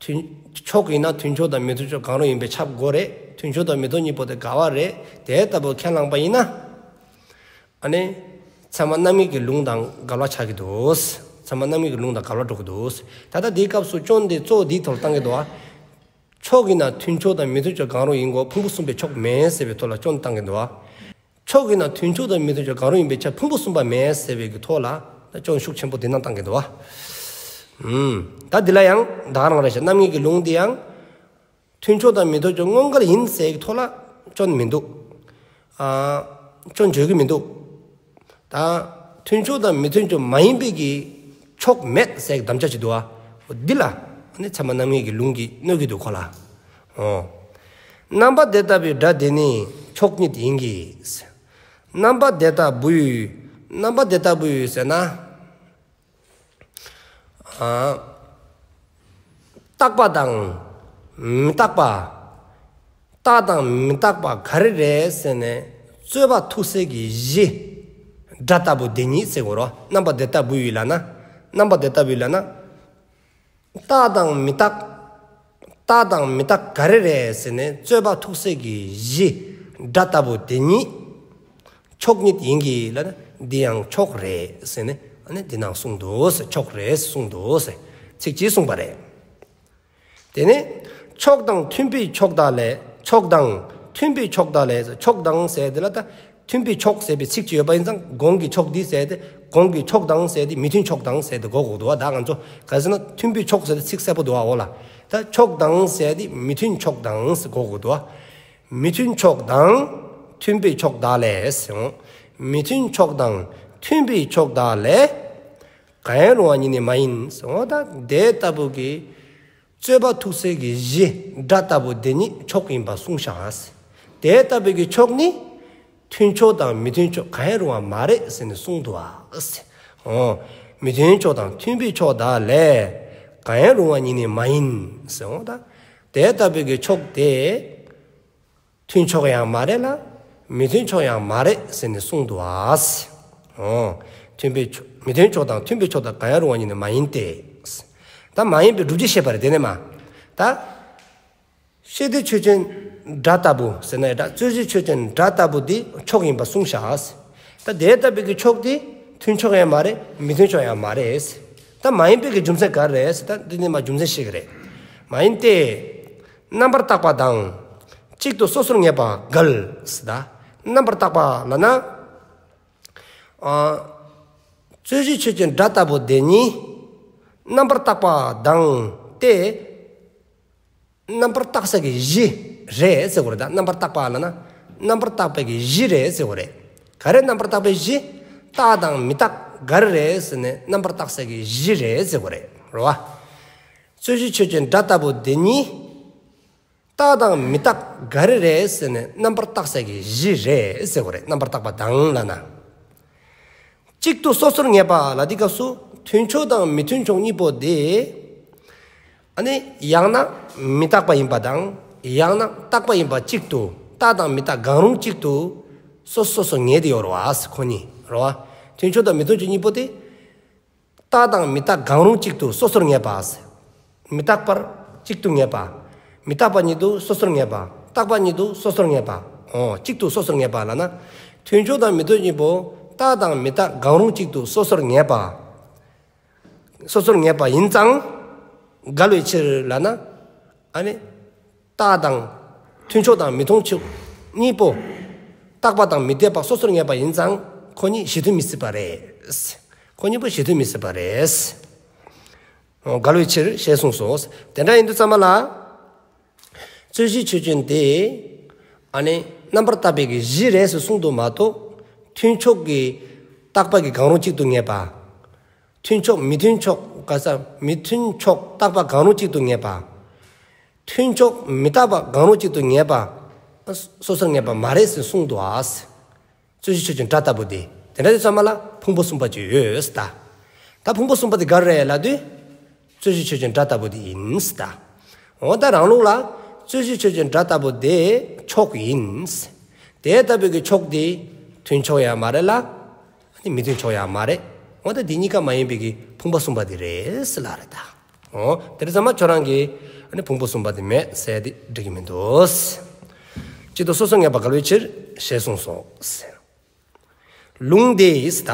མཐུན། ཕྱོགས་ཡིན་ན་མཐུན་ཕྱོགས་དང་མི་མཐུན་ཕྱོགས་གང་རུང་ཡིན་པས་ཁྱབ་དགོས་རེད། མཐུན་ཕྱོགས་དང་མི་མཐུན་གཉིས་པོ་དེ་འགལ་བ་རེད། དེ་ལྟ་བུ་ཁས་བླངས་པ་ཡིན་ན། ཨ་ནི། ཚད་མ་རྣམ་ངེས་ཀྱི་ལུང་དང་འགལ་བ་ཆགས་ཀྱི་འདུག། ཚད་མ་རྣམ་ངེས་ཀྱི་ལུང་དང་འགལ་བ་འགྲོ་གི་འདུག། ད་ལྟ་འདིའི་སྐབས་སུ་སྐྱོན་དེ་གཙོ་བོ་འདིའི་ཐོག་ལ་བཏང་གི་འདུག་ཨ། ཕྱོགས་ཡིན་ན་མཐུན་ཕྱོགས་དང་མི་མཐུན་ཕྱོགས་གང་རུང་ཡིན་དགོས། ཕུང་པོ་གསུམ་པའི་ཕྱོགས་མེད་ཟེར་བའི་ཐོག་ལ་སྐྱོན་བཏང་གི་འདུག་ཨ། ཕྱོགས་ཡིན་ན་མཐུན་ཕྱོགས་དང་མི་མཐུན་ཕྱོགས་གང་རུང་ཡིན་པའི་ཕྱིར་ཕུང་པོ་གསུམ་པ་མེད་ཟེར་བའི་གི་ཐོག་ལ་ད་སྐྱོན་ཤུགས་ཆེན་པོ་འདི་ནང་བཏང་གི་འདུག་བ། ཨུམ། ད་འདི་ལ་ཡང་ད་ག་རང་རེད་ཤག། རྣམ་ངེས་ཀྱི་ལུང་འདི་ཡང་མཐུན་ཕྱོགས་དང་མི་མཐུན་ཕྱོགས་དངོས་འགལ་ཡིན་ཟེར་གྱི་ཐོག་ལ་སྐྱོན་མི་འདུག། ཨ། སྐྱོན་བརྗོད་ཀྱི་མི་འདུག། ད་མཐུན་ཕྱོགས་དང་མི་མཐུན་ཕྱོགས་མ་ཡིན་པའི་གི་ཕྱོགས་མེད་ཟེར་གྱི་དམ་བཅའ་ཅིག་འདུག་བ། འདི་ལ་ཨ་ནི་ཚད་མ་རྣམ་ངེས་ཀྱི་ལུང་གིས་གནོད་ཀྱི་འདུག་ཁོ་ལ། ཨོ། རྣམ་པ་དེ་ལྟ་བུའི་སྒྲ་དེ་ནི་ཕྱོགས་ཉིད་ཡིན་གྱི། རྣམ་པ་དེ་ལྟ་བུའི། རྣམ་པ་དེ་ལྟ་བུའི་ཟེར་ན། ཨ། རྟག་པ་དང་མི་རྟག་པ། རྟག་དང་མི་རྟག་པ་ག་རེ་རེད་ཟེར་ནས་རྩོད་པ་ཐུག་སའི་གི་གཞི། སྒྲ་ལྟ་བུ་དེ་ཉིད་ཟེར་དགོས་རེད། རྣམ་པ་དེ་ལྟ་བུའི་ལབ་ན། རྣམ་པ་དེ་ལྟ་བུའི་ལབ་ན། རྟག་དང་མི་རྟག། རྟག་དང་མི་རྟག་ག་རེ་རེད་ཟེར་ནས་རྩོད་པ་ཐུག་སའི་གི་གཞི། སྒྲ་ལྟ་བུ་དེ་ཉིད་ཕྱོགས་ཉིད་ཡིན་གྱི་ལབ་ན། འདི་ཡང་ཕྱོགས་རེད་ཟེར་ནས་ཨ་ནི་འདི་ནང་གསུངས་འདུག་ཟེར། ཕྱོགས་རེད་གསུངས་འདུག་ཟེར། ཚིག་གཅིག་གསུངས་པ་རེད། དེ་ནས་ཕྱོགས་དང་མཐུན་པའི་ཕྱོགས་དག་ལས། ཕྱོགས་དང་མཐུན་པའི་ཕྱོགས་དག་ལས། ཕྱོགས་དང་ཟེར་དེ་ལ་ད་མཐུན་པའི་ཕྱོགས་ཟེར་བའི་ཚིག་ཅིག་ཡོད་པ་ཡིན་ཙང་གོང་གི་ཕྱོགས་འདི་ཟེར་ཏེ། གོང་གི་ཕྱོགས་དང་ཟེར་ཏེ་མི་མཐུན་ཕྱོགས་དང་ཟེར་ཏེ་གོ་དགོས་འདུག་བ། ད་ང་ཚོ་ག་ཟེར་ན་མཐུན་པའི་ཕྱོགས་ཟེར་ཏེ་ཚིག་གསལ་པོ་འདུག་བ། འོ་ལ། ད་ཕྱོགས་དང་ཟེར་ཏེ་མི་མཐུན་ཕྱོགས་དང་ཟེར་གོ་དགོས་འདུག་བ། མི་མཐུན་ཕྱོགས་དང་མཐུན་པའི་ཕྱོགས་དག་ལས་ཟེར། མི་མཐུན་ཕྱོགས་དང་མཐུན་པའི་ཕྱོགས་དག་ལས། གང་ཡང་རུང་བ་ཉིད་ནི་མ་ཡིན་ཟེར། འོ་ད་དེ་ལྟ་བུ་གི་རྩོད་པ་ཐུག་སའི་གི་གཞི་སྒྲ་ལྟ་བུ་དེ་ཉིད་ཕྱོགས་ཡིན་པ་གསུངས་ཤག། དེ་ལྟ་བུའི་གི་ཕྱོགས་ནི་ མཐུན་ཕྱོགས་དང་མི་མཐུན་ཕྱོགས་གང་ཡང་རུང་བ་མ་རེད་ཟེར་ནས་གསུངས་འདུག་བ། འོ། མི་མཐུན་ཕྱོགས་དང་མཐུན་པའི་ཕྱོགས་དག་ལས་གང་ཡང་རུང་བ་ཉིད་ནི་མ་ཡིན་ཟེར། འོ་ད། དེ་ལྟ་བུའི་གི་ཕྱོགས་དེ། མཐུན་ཕྱོགས་ཡང་མ་རེད་ལ། མི་མཐུན་ཕྱོགས་ཡང་མ་རེད་ཟེར་ནས་གསུངས་འདུག་བ། འོ། མཐུན་པའི་ཕྱོགས་མི་མཐུན་ཕྱོགས་དང་མཐུན་པའི་ཕྱོགས་དག་གང་ཡང་རུང་བ་ཉིད་ནི་མ་ཡིན་ཏེ། ད་མ་ཡིན་པའི་སྒྲུབ་བྱེད་བཤད་པ་རེད་དེ་ནས་མ། ད། ཤེས་འདོད་ཆོས་ཅན་སྒྲ་ལྟ་བུ་ཟེར་ན་ཡང་འདྲ། རྩོད་གཞི་ཆོས་ཅན་སྒྲ་ལྟ་བུ་དེ་ཕྱོགས་ཡིན་པ་གསུངས་བཞག། ད་དེ་ལྟ་བུའི་གི་ཕྱོགས་དེ་མཐུན་ཕྱོགས་ཡང་མ་རེད། མི་མཐུན་ཕྱོགས་ཡང་མ་རེད། ད་མ་ཡིན་པའི་གི་རྒྱུ་མཚན་ག་རེ་རེད་ཟེར། ད་འདི་ནི་མ་རྒྱུ་མཚན་ཤེས་ཀྱི་རེད། མ་ཡིན་ཏེ། རྣམ་པར་བརྟགས་པ་དང་། གཅིག་ཏུ་སོ་སོར་ངེས་པ་འགལ་ཟེར། ད་རྣམ་པར་བརྟགས་པ་ལབ་ན། ཨ། རྩོད་གཞི་ཆོས་ཅན་སྒྲ་ལྟ་བུ་དེ་ཉིད་རྣམ་པར་བརྟགས་པ་དང་སྟེ། རྣམ་པར་བརྟགས་ས་གི་གཞི་རེད་ཟེར་དགོས་རེད། ད་རྣམ་པར་བརྟགས་པ་ལབ་ན་རྣམ་པར་བརྟགས་པའི་གི་གཞི་རེད་ཟེར་དགོས་རེད། ག་རེ་རྣམ་པར་བརྟགས་པའི་གཞི། རྟག་དང་མི་རྟག་ག་རེ་རེད་ཟེར་ནས་རྣམ་པར་བརྟགས་ས་གི་གཞི་རེད་ཟེར་དགོས་རེད། རེད་བ། རྩོད་གཞི་ཆོས་ཅན་སྒྲ་ལྟ་བུ་དེ་ཉིད། རྟག་དང་མི་རྟག་ག་རེ་རེད་ཟེར་ནས་རྣམ་པར་བརྟགས་ས་གི་གཞི་རེད་ཟེར་དགོས་རེད། རྣམ་པར་བརྟགས་པ་དང་ལབ་ན། གཅིག་ཏུ་སོ་སོར་ངེས་པ་ལབ་དུས་སྐབས་སུ་མཐུན་ཕྱོགས་དང་མི་མཐུན་ཕྱོགས་གཉིས་པོ་དེ། ཨ་ནི་ཡང་ན་མི་རྟག་པ་ཡིན་པ་དང་ཡང་ན་རྟག་པ་ཡིན་པ་གཅིག་ཏུ། རྟག་དང་མི་རྟག་གང་རུང་གཅིག་ཏུ་སོ་སོ་སོ་ངེས་ཏེ་ཡོད་རེད་བ། ཁོ་གཉིས་རེད་བ། མཐུན་ཕྱོགས་དང་མི་མཐུན་ཕྱོགས་གཉིས་པོ་དེ། རྟག་དང་མི་རྟག་གང་རུང་གཅིག་ཏུ་སོ་སོར་ངེས་པ། མི་རྟག་པར་གཅིག་ཏུ་ངེས་པ། མི་རྟག་པ་ཉིད་དུ་སོ་སོར་ངེས་པ། རྟག་པ་ཉིད་དུ་སོ་སོར་ངེས་པ། འོ། གཅིག་ཏུ་སོ་སོར་ངེས་པ་ལབ་ན། མཐུན་ཕྱོགས་དང་མི་མཐུན་གཉིས་པོ་རྟག་དང་མི་རྟག་གང་རུང་གཅིག་ཏུ་སོ་སོར་ངེས་པ། སོ་སོར་ངེས་པ་ཡིན་ཙང་འགལ་བའི་ཕྱིར་ལབ་ན། ཨ་ནི། རྟག་དང་། མཐུན་ཕྱོགས་དང་མི་མཐུན་ཕྱོགས་གཉིས་པོ། རྟག་པ་དང་མི་རྟག་པ་སོ་སོར་ངེས་པ་ཡིན་ཙང་ཁོ་གཉིས་གཞི་མཐུན་མི་སྲིད་པ་རེད། ཁོ་གཉིས་པོ་གཞི་མཐུན་མི་སྲིད་པ་རེད། འོ། འགལ་བའི་ཕྱིར་ཞེས་གསུངས་སོ། དེ་འདྲ་ཡིན་དུས་ཙམ་པ་ལ། རྩོད་གཞི་ཆོས་ཅན་དེ། ཨ་ནི་རྣམ་པར་བརྟགས་པའི་གི་གཞི་རེད་ཟེར་གསུངས་འདུག་མ་གཏོགས། མཐུན་ཕྱོགས་ཀྱི་རྟག་པ་གི་གང་རུང་གཅིག་ཏུ་ངེས་པ། མཐུན་ཕྱོགས་མི་མཐུན་ཕྱོགས་ག་ས་མི་མཐུན་ཕྱོགས་རྟག་པ་གང་རུང་གཅིག་ཏུ་ངེས་པ། མཐུན་ཕྱོགས་མི་རྟག་པ་གང་རུང་གཅིག་ཏུ་ངེས་པ། སོ་སོར་ངེས་པ་མ་རེད་ཟེར་གསུངས་འདུག་ཨ། རྩོད་གཞི་ཆོས་ཅན་སྒྲ་ལྟ་བུ་དེ། དེ་འདྲ་དེ་ཚང་མ་ལ་ཕུང་པོ་གསུམ་པ་ཅིག་ཡོད་ཟེར་ད། ད་ཕུང་པོ་གསུམ་པ་དེ་ག་རེ་རེད་ལབ་དུས། རྩོད་གཞི་ཆོས་ཅན་སྒྲ་ལྟ་བུ་དེ་ཡིན་ཟེར་ད། འོ་ད་རང་ལུགས་ལ། རྩོད་གཞི་ཆོས་ཅན་སྒྲ་ལྟ་བུ་དེ་ཕྱོགས་ཡིན་ཟེར། དེ་ལྟ་བུའི་གི་ཕྱོགས་དེ་མཐུན་ཕྱོགས་ཡང་མ་རེད་ལ། ཨ་ནི་མི་མཐུན་ཕྱོགས་ཡང་མ་རེད། འོ་ད་དེ་གཉིས་ཀ་མ་ཡིན་པའི་གི་ཕུང་པོ་གསུམ་པ་དེ་རེད་ཟེར་ལབ་རེད་ད། འོ། དེ་རེད་ཙམ་མ་ཁྱོད་རང་གིས་ཨ་ནི་ཕུང་པོ་གསུམ་པ་དེ་མེད་ཟེར་དེ་འགྲིག་གི་མི་འདུག། གཅིག་ཏུ་སོ་སོར་ངེས་པ་འགལ་བའི་ཕྱིར་ཞེས་གསུངས་སོ། ལུང་དེས་ད།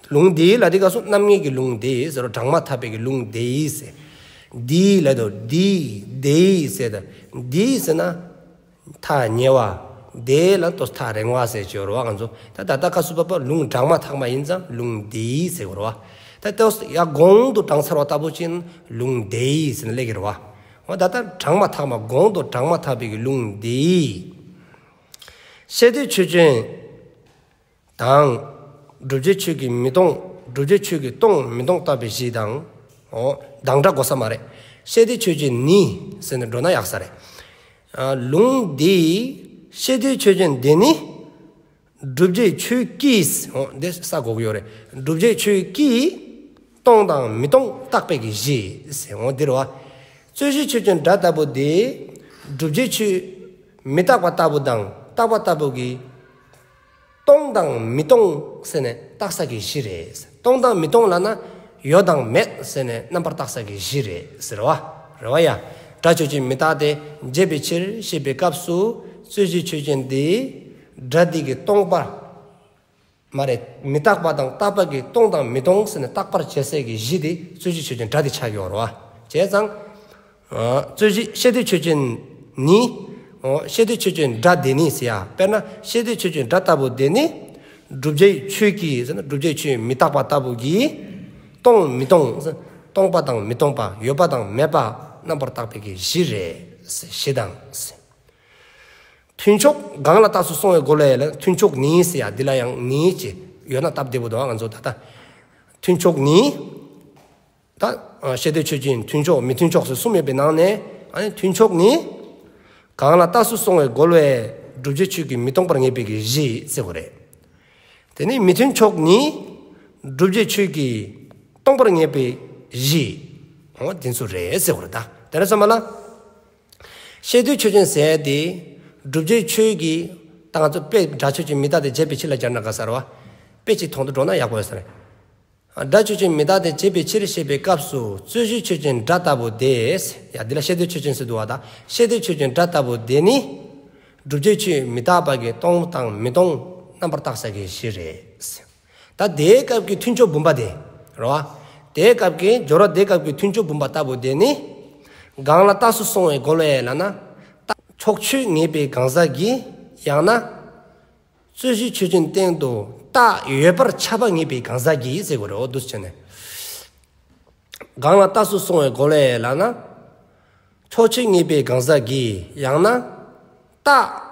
ལུང་དེས་ལབ་དུས་སྐབས་སུ་རྣམ་ངེས་ཀྱི་ལུང་དེས་ཟེར་རོ། གྲངས་མ་ཐག་པའི་གི་ལུང་དེས་ཟེར། དེས་ལབ་དུས་དེས་དེས་ཟེར་ད། དེས་ཟེར་ན། ཐག་ཉེ་བ། དེ་ལ་ཏོག་ཐག་རིང་བ་ཟེར་གྱི་ཡོད་རེད་བ་ང་ཚོ། ད་ད་ལྟ་སྐབས་སུ་བབ་པ་ལུང་གྲངས་མ་ཐག་མ་ཡིན་ཙང་ལུང་དེའི་ཟེར་གྱི་ཡོད་རེད་བ། ད་ཏོག་ཡར་གོང་དུ་དྲངས་ཚར་བ་ལྟ་བུ་ཅིག་ལུང་དེའི་ཟེར་ནས་སླེབས་ཀྱི་རེད་བ། འོ་ད་ལྟ་གྲངས་མ་ཐག་མ་གོང་དུ་དྲངས་མ་ཐག་པའི་གི་ལུང་དེའི། ཤེས་འདོད་ཆོས་ཅན། དང་། བསྒྲུབ་བྱའི་ཆོས་ཀྱིས་མི་སྟོང་། བསྒྲུབ་བྱའི་ཆོས་ཀྱིས་སྟོང་མི་སྟོང་བརྟགས་པའི་གཞི་དང་། འོ། དང་སྒྲ་གོ་ས་མ་རེད། ཤེས་འདོད་ཆོས་ཅན་ནི་ཟེར་ནས་འགྲོ་ན་ཡག་ས་རེད། ཨ། ལུང་འདིས་ཤེས་འདོད་ཆོས་ཅན་དེ་ནི། བསྒྲུབ་བྱའི་ཆོས་ཀྱིས། འོ། འདི་ས་གོ་གི་ཡོད་རེད། བསྒྲུབ་བྱའི་ཆོས་ཀྱིས། སྟོང་དང་མི་སྟོང་བརྟགས་པའི་གི་གཞི་ཟེར། འོ་འདི་རེད་བ། རྩོད་གཞི་ཆོས་ཅན་སྒྲ་ལྟ་བུ་དེ། བསྒྲུབ་བྱའི་ཆོས་མི་རྟག་པ་ལྟ་བུ་དང་རྟག་པ་ལྟ་བུ་གི། སྟོང་དང་མི་སྟོང་ཟེར་ནས་བརྟགས་ས་གི་གཞི་རེད། སྟོང་དང་མི་སྟོང་ལབ་ན་ཡོད་དང་མེད་ཟེར་ནས་རྣམ་པར་བརྟགས་ས་གི་གཞི་རེད་ཟེར་བ། རེད་བ་ཡ། སྒྲ་ཆོས་ཅན་མི་རྟག་སྟེ་བྱས་པའི་ཕྱིར་ཞེས་པའི་སྐབས་སུ་རྩོད་གཞི་ཆོས་ཅན་དེ་སྒྲ་དེ་གི་སྟོང་པ་མ་རེད། མི་རྟག་པ་དང་རྟག་པ་གི་སྟོང་དང་མི་སྟོང་ཟེར་ནས་བརྟག་པར་བྱེད་སའི་གི་གཞི་དེ་རྩོད་གཞི་ཆོས་ཅན་སྒྲ་དེ་ཆགས་ཡོད་རེད་བ། བྱས་ཙང་། ཨ། རྩོད་གཞི་ཤེས་འདོད་ཆོས་ཅན་ནི། ཨོ། ཤེས་འདོད་ཆོས་ཅན་སྒྲ་དེ་ནི་ཟེར་ཡ། དཔེར་ན་ཤེས་འདོད་ཆོས་ཅན་སྒྲ་ལྟ་བུ་དེ་ནི། བསྒྲུབ་བྱའི་ཆོས་ཀྱིས་ཟེར་ན་བསྒྲུབ་བྱའི་ཆོས་མི་རྟག་པ་ལྟ་བུ་གིས། སྟོང་མི་སྟོང་། སྟོང་པ་དང་མི་སྟོང་པ། ཡོད་པ་དང་མེད་པ་རྣམ་པར་བརྟགས་པའི་གི་གཞི་རེད། གཞི་དང་། མཐུན་ཕྱོགས་གང་ལ་རྟགས་སུ་སོང་བའི་རྒོལ་བས་ལ་མཐུན་ཕྱོགས་ནི་ཟེར་ཡ། འདི་ལ་ཡང་ནི་ཅེས་ཡོད་ན་སྟབས་བདེ་པོ་འདུག་ང་ཚོ་ད་ལྟ། མཐུན་ཕྱོགས་ནི། ད། ཨ། ཤེས་འདོད་ཆོས་ཅན་མཐུན་ཕྱོགས་མི་མཐུན་ཕྱོགས་ཟེར་གསུམ་ཡོད་པའི་ནང་ནས། ཨ་ནི་མཐུན་ཕྱོགས་ནི། གང་ལ་རྟགས་སུ་སོང་བའི་རྒོལ་བས། བསྒྲུབ་བྱའི་ཆོས་ཀྱིས་མི་སྟོང་པར་ངེས་པའི་གི་གཞི་ཟེར་དགོས་རེད། དེ་ནས་མི་མཐུན་ཕྱོགས་ནི་བསྒྲུབ་བྱའི་ཆོས་ཀྱིས་སྟོང་པར་ངེས་པའི་གཞི། འོ་དེ་ཚོ་རེད་ཟེར་དགོས་རེད་ད། དེ་རེད་ཙམ་པ་ལ། ཤེས་འདོད་ཆོས་ཅན་ཟེར་དེ་བསྒྲུབ་བྱའི་ཆོས་ཀྱི་ད་ང་ཚོ་དཔེ་སྒྲ་ཆོས་ཅན་མི་རྟག་སྟེ་བྱས་པའི་ཕྱིར་ལ་སྦྱར་ན་དགའ་ས་རེད་བ། དཔེ་ཅིག་མཐོང་དུ་འགྲོ་ན་ཡག་པོ་ཡོད་ས་རེད། སྒྲ་ཆོས་ཅན་མི་རྟག་སྟེ་བྱས་པའི་ཕྱིར་ཞེས་པའི་སྐབས་སུ་རྩོད་གཞི་ཆོས་ཅན་སྒྲ་ལྟ་བུ་དེ། ཡ་འདི་ལ་ཤེས་འདོད་ཆོས་ཅན་ཟེར་འདུག་བ་ད། ཤེས་འདོད་ཆོས་ཅན་སྒྲ་ལྟ་བུ་དེ་ནི། བསྒྲུབ་བྱའི་ཆོས་མི་རྟག་པ་གི་སྟོང་དང་མི་སྟོང་རྣམ་པར་བརྟག་ས་གི་གཞི་རེད། ད་དེའི་སྐབས་ཀྱི་མཐུན་ཕྱོགས་བུམ་པ་དེ། རེད་བ། དེའི་སྐབས་ཀྱི་སྦྱོར་བ་དེའི་སྐབས་ཀྱི་མཐུན་ཕྱོགས་བུམ་པ་ལྟ་བུ་དེ་ནི། གང་ལ་རྟགས་སུ་སོང་བའི་རྒོལ་བས་ལབ་ན། རྟགས་ཕྱོགས་ཆོས་ངེས་པའི་གང་ཟག་གིས། ཡང་ན། རྩོད་གཞི་ཆོས་ཅན་སྟེང་དུ་རྟགས་ཡོད་པར་ཁྱབ་པ་ངེས་པའི་གང་ཟག་གིས་ཟེར་དགོས་རེད། འོ་འདུག་སེ་བྱས་ནས། གང་ལ་རྟགས་སུ་སོང་བའི་རྒོལ་བས་ལབ་ན། ཕྱོགས་ཆོས་ངེས་པའི་གང་ཟག་གིས། ཡང་ན། རྟགས།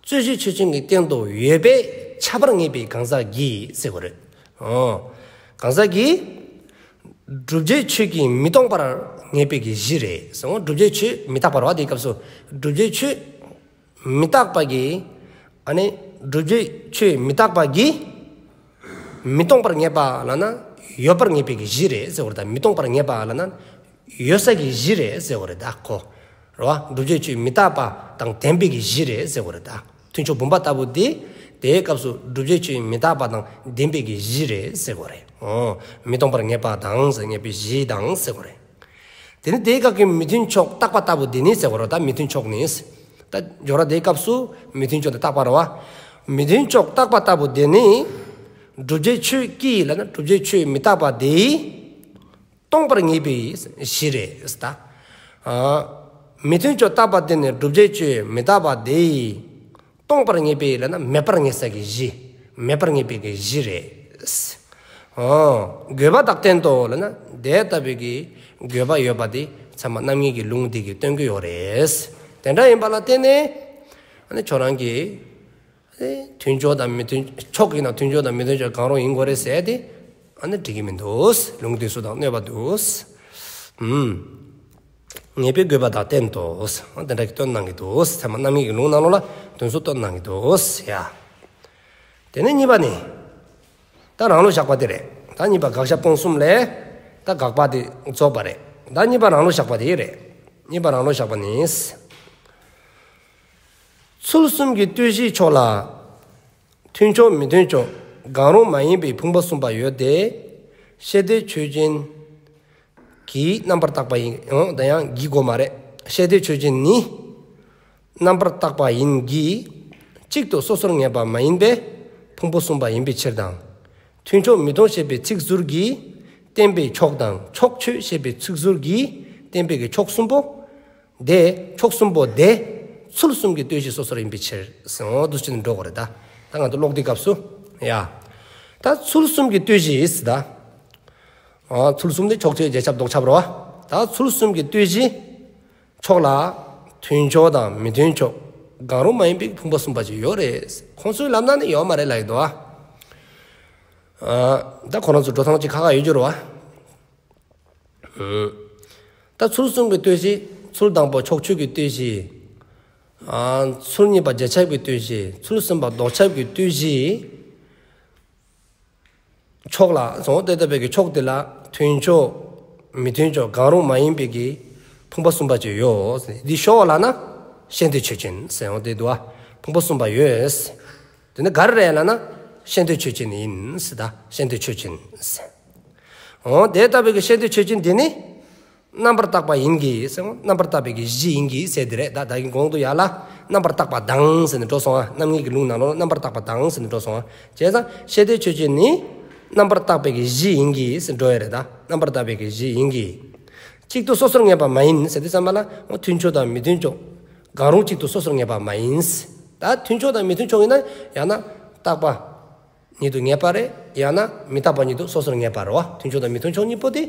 རྩོད་གཞི་ཆོས་ཅན་གྱི་སྟེང་དུ་ཡོད་པས་ཁྱབ་པར་ངེས་པའི་གང་ཟག་གིས་ཟེར་དགོས་རེད། འོ། གང་ཟག་གིས། བསྒྲུབ་བྱའི་ཆོས་ཀྱིས་མི་སྟོང་པར་ངེས་པའི་གི་གཞི་རེད། སོང་བསྒྲུབ་བྱའི་ཆོས་མི་རྟག་པ་རེད་བ་དེའི་སྐབས་སུ། བསྒྲུབ་བྱའི་ཆོས། མི་རྟག་པ་གིས། ཨ་ནི། བསྒྲུབ་བྱའི་ཆོས་མི་རྟག་པ་གིས། མི་སྟོང་པར་ངེས་པ་ལབ་ན། ཡོད་པར་ངེས་པའི་གི་གཞི་རེད་ཟེར་དགོས་རེད་ད། མི་སྟོང་པར་ངེས་པ་ལབ་ན། ཡོད་ས་གི་གཞི་རེད་ཟེར་དགོས་རེད་ད་ཁོ། རེད་བ། བསྒྲུབ་བྱའི་ཆོས་མི་རྟག་པ་དང་ལྡན་པའི་གི་གཞི་རེད་ཟེར་དགོས་རེད་ད། མཐུན་ཕྱོགས་བུམ་པ་ལྟ་བུ་དེ། དེའི་སྐབས་སུ་བསྒྲུབ་བྱའི་ཆོས་མི་རྟག་པ་དང་ལྡན་པའི་གི་གཞི་རེད་ཟེར་དགོས་རེད། འོ། མི་སྟོང་པར་ངེས་པ་དང་ཟེར་ངེས་པའི་གཞི་དང་ཟེར་དགོས་རེད། དེ་ནི་དེའི་སྐབས་ཀྱི་མི་མཐུན་ཕྱོགས་རྟག་པ་ལྟ་བུ་དེ་ནི་ཟེར་དགོས་རེད་ད། མི་མཐུན་ཕྱོགས་ནི། ད་སྦྱོར་བ་དེའི་སྐབས་སུ་མི་མཐུན་ཕྱོགས་དེ་རྟག་པ་རེད་བ། མི་མཐུན་ཕྱོགས་རྟག་པ་ལྟ་བུ་དེ་ནི། བསྒྲུབ་བྱའི་ཆོས་ཀྱིས་ལབ་ན་བསྒྲུབ་བྱའི་ཆོས་མི་རྟག་པ་དེ། སྟོང་པར་ངེས་པའི་གཞི་རེད་ཟེར་ད། ཨ། མི་མཐུན་ཕྱོགས་རྟག་པ་དེ་ནི་བསྒྲུབ་བྱའི་ཆོས་མི་རྟག་པ་དེ། སྟོང་པར་ངེས་པའི་ལབ་ན་མེད་པར་ངེས་ས་གི་གཞི། མེད་པར་ངེས་པའི་གི་གཞི་རེད། འོ། དགོས་པ་དག་བསྟན་ཏོ་ལབ་ན་དེ་ལྟ་བུའི་གི་དགོས་པ་ཡོད་པ་དེ་ཚད་མ་རྣམ་ངེས་ཀྱི་ལུང་དེ་གིས་སྟོན་གྱི་ཡོད་རེད། དེ་འདྲ་ཡིན་པ་ལ་བརྟེན་ནས། ཨ་ནི་ཁྱོད་རང་གིས། ཨ་ནི་མཐུན་ཕྱོགས་དང་མི་མཐུན་ཕྱོགས་ཡིན་ན་མཐུན་ཕྱོགས་དང་མི་མཐུན་ཕྱོགས་གང་རུང་ཡིན་དགོས་རེད་ཟེར་ཏེ། ཨ་ནི་འགྲིག་གི་མི་འདུག་ལུང་དེ་ཚོ་དང་གནོད་པ་འདུག་ཨུམ། ངེས་པའི་དགོས་པ་དག་བསྟན་ཏོ། དེ་འདྲ་གི་སྟོན་གནང་གི་འདུག་ཚད་མ་རྣམ་ངེས་ཀྱི་ལུང་ནང་ལོགས་ལ་དོན་ཚུལ་སྟོན་གནང་གི་འདུག་ཡ། དེ་ནས་གཉིས་པ་ནི། ད་རང་ལུགས་བཞག་པ་དེ་རེད། ད་གཉིས་པ་དགག་བཞག་སྤོང་གསུམ་ལས། ད་དགག་པ་དེ་རྫོགས་པ་རེད། ད་གཉིས་པ་རང་ལུགས་བཞག་པ་དེ་རེད། གཉིས་པ་རང་ལུགས་བཞག་པ་ནི། ཚུལ་གསུམ་གྱི་ལྟོས་གཞིའི་ཕྱོགས་ལ། མཐུན་ཕྱོགས་མི་མཐུན་ཕྱོགས་གང་རུང་མ་ཡིན་པའི་ཕུང་པོ་གསུམ་པ་ཡོད་དེ། ཤེས་འདོད་ཆོས་ཅན། གྱིས་རྣམ་པར་བརྟགས་པ་ཡིན། ཡང་ད་ཡང་གྱིས་དགོས་མ་རེད། ཤེས་འདོད་ཆོས་ཅན་ནི། རྣམ་པར་བརྟགས་པ་ཡིན་གྱི། གཅིག་ཏུ་སོ་སོར་ངེས་པ་མ་ཡིན་པས་ཕུང་པོ་གསུམ་པ་ཡིན་པའི་ཕྱིར་དང་། མཐུན་ཕྱོགས་མི་མཐུན་ཕྱོགས་ཞེས་པའི་ཚིག་ཟུར་གྱིས་བསྟན་པའི་ཕྱོགས་དང་ཕྱོགས་ཆོས་ཞེས་པའི་ཚིག་ཟུར་གྱིས་བསྟན་པའི་གི་ཕྱོགས་གསུམ་པོ། དེ་ཕྱོགས་གསུམ་པོ་དེ་ཚུལ་གསུམ་གྱི་ལྟོས་གཞི་སོ་སོར་ཡིན་པའི་ཕྱིར་ཟེར། འོ་འདུག་སེ་འགྲོ་དགོས་རེད་ད། ད་ང་ཚོ་ཀློག་དུས་སྐབས་སུ། ཡ། ད་ཚུལ་གསུམ་གྱི་ལྟོས་གཞི་ཟེར་ད། ཨ། ཚུལ་གསུམ་དེ་ཕྱོགས་ཆོས་རྗེས་ཁྱབ་ལྡོག་ཁྱབ་རེད་བ། ད་ཚུལ་གསུམ་གྱི་ལྟོས་གཞི་ཕྱོགས་ལ་མཐུན་ཕྱོགས་དང་མི་མཐུན་ཕྱོགས་གང་རུང་མ་ཡིན་པའི་ཕུང་པོ་གསུམ་པ་ཅིག་ཡོད་རེད། ཁོང་ཚོས་ལབ་ན་ནི་ཡོད་མ་རེད་ལབ་ཀྱི་འདུག་བ། ཨ། ད་ཁོ་རང་ཚོ་འགྲོ་སྟངས་ཅིག་ཁག་ཁག་ཡོད་རྒྱུ་རེད་བ། ཨ། ད་ཚུལ་གསུམ་གྱི་ལྟོས་གཞི། ཚུལ་དང་པོ་ཕྱོགས་ཆོས་ཀྱི་ལྟོས་གཞི། ཨ། ཚུལ་གཉིས་པ་རྗེས་ཁྱབ་ཀྱི་ལྟོས་གཞི། ཚུལ་གསུམ་པ་ལྡོག་ཁྱབ་ཀྱི་ལྟོས་གཞི། ཕྱོགས་ལ་སོང་དེ་ལྟ་བུའི་གི་ཕྱོགས་དེ་ལ་མཐུན་ཕྱོགས་མི་མཐུན་ཕྱོགས་གང་རུང་མ་ཡིན་པའི་གི་ཕུང་པོ་གསུམ་པ་ཅིག་ཡོད། འདི་ཤོ་བ་ལ་ན་ཤེས་འདོད་ཆོས་ཅན་ཟེར་འོང་དེ་འདུག་བ། ཕུང་པོ་གསུམ་པ་ཡོད། དེ་ནི་ག་རེ་རེད་ལབ་ན་ཤེས་འདོད་ཆོས་ཅན་ཡིན་ཟེར་ད། ཤེས་འདོད་ཆོས་ཅན་ཟེར། འོ་དེ་ལྟ་བུའི་གི་ཤེས་འདོད་ཆོས་ཅན་འདི་ནི། རྣམ་པར་བརྟགས་པ་ཡིན་གྱི་ཟེར། རྣམ་པར་བརྟགས་པའི་གི་གཞི་ཡིན་གྱི་ཟེར་དེ་རེད། ད་ད་གིན་གོང་དུ་ཡར་ལ་རྣམ་པར་བརྟགས་པ་དང་ཟེར་ནས་འགྲོ་སོང་ང་། རྣམ་ངེས་ཀྱི་ལུང་ནང་ལོགས་རྣམ་པར་བརྟགས་པ་དང་ཟེར་ནས་འགྲོ་སོང་ང་། བྱས་ཙང་ཤེས་འདོད་ཆོས་ཅན་ནི་རྣམ་པར་བརྟགས་པའི་གི་གཞི་ཡིན་གྱི་ཟེར་འགྲོ་ཡ་རེད་ད། རྣམ་པར་བརྟགས་པའི་གི་གཞི་ཡིན་གྱི། གཅིག་ཏུ་སོ་སོར་ངེས་པ་མ་ཡིན་ཟེར་དུས་ཙམ་པ་ལ་མཐུན་ཕྱོགས་དང་མི་མཐུན་ཕྱོགས་གང་རུང་གཅིག་ཏུ་སོ་སོར་ངེས་པ་མ་ཡིན། ད་མཐུན་ཕྱོགས་དང་མི་མཐུན་ཕྱོགས་ཡིན་ན་ཡང་ན་རྟག་པ་ཉིད་དུ་ངེས་པ་རེད། ཡང་ན་མི་རྟག་པ་ཉིད་དུ་སོ་སོར་ངེས་པ་རེད་བ། མཐུན་ཕྱོགས་དང་མི་མཐུན་ཕྱོགས་གཉིས་པོ་དེ་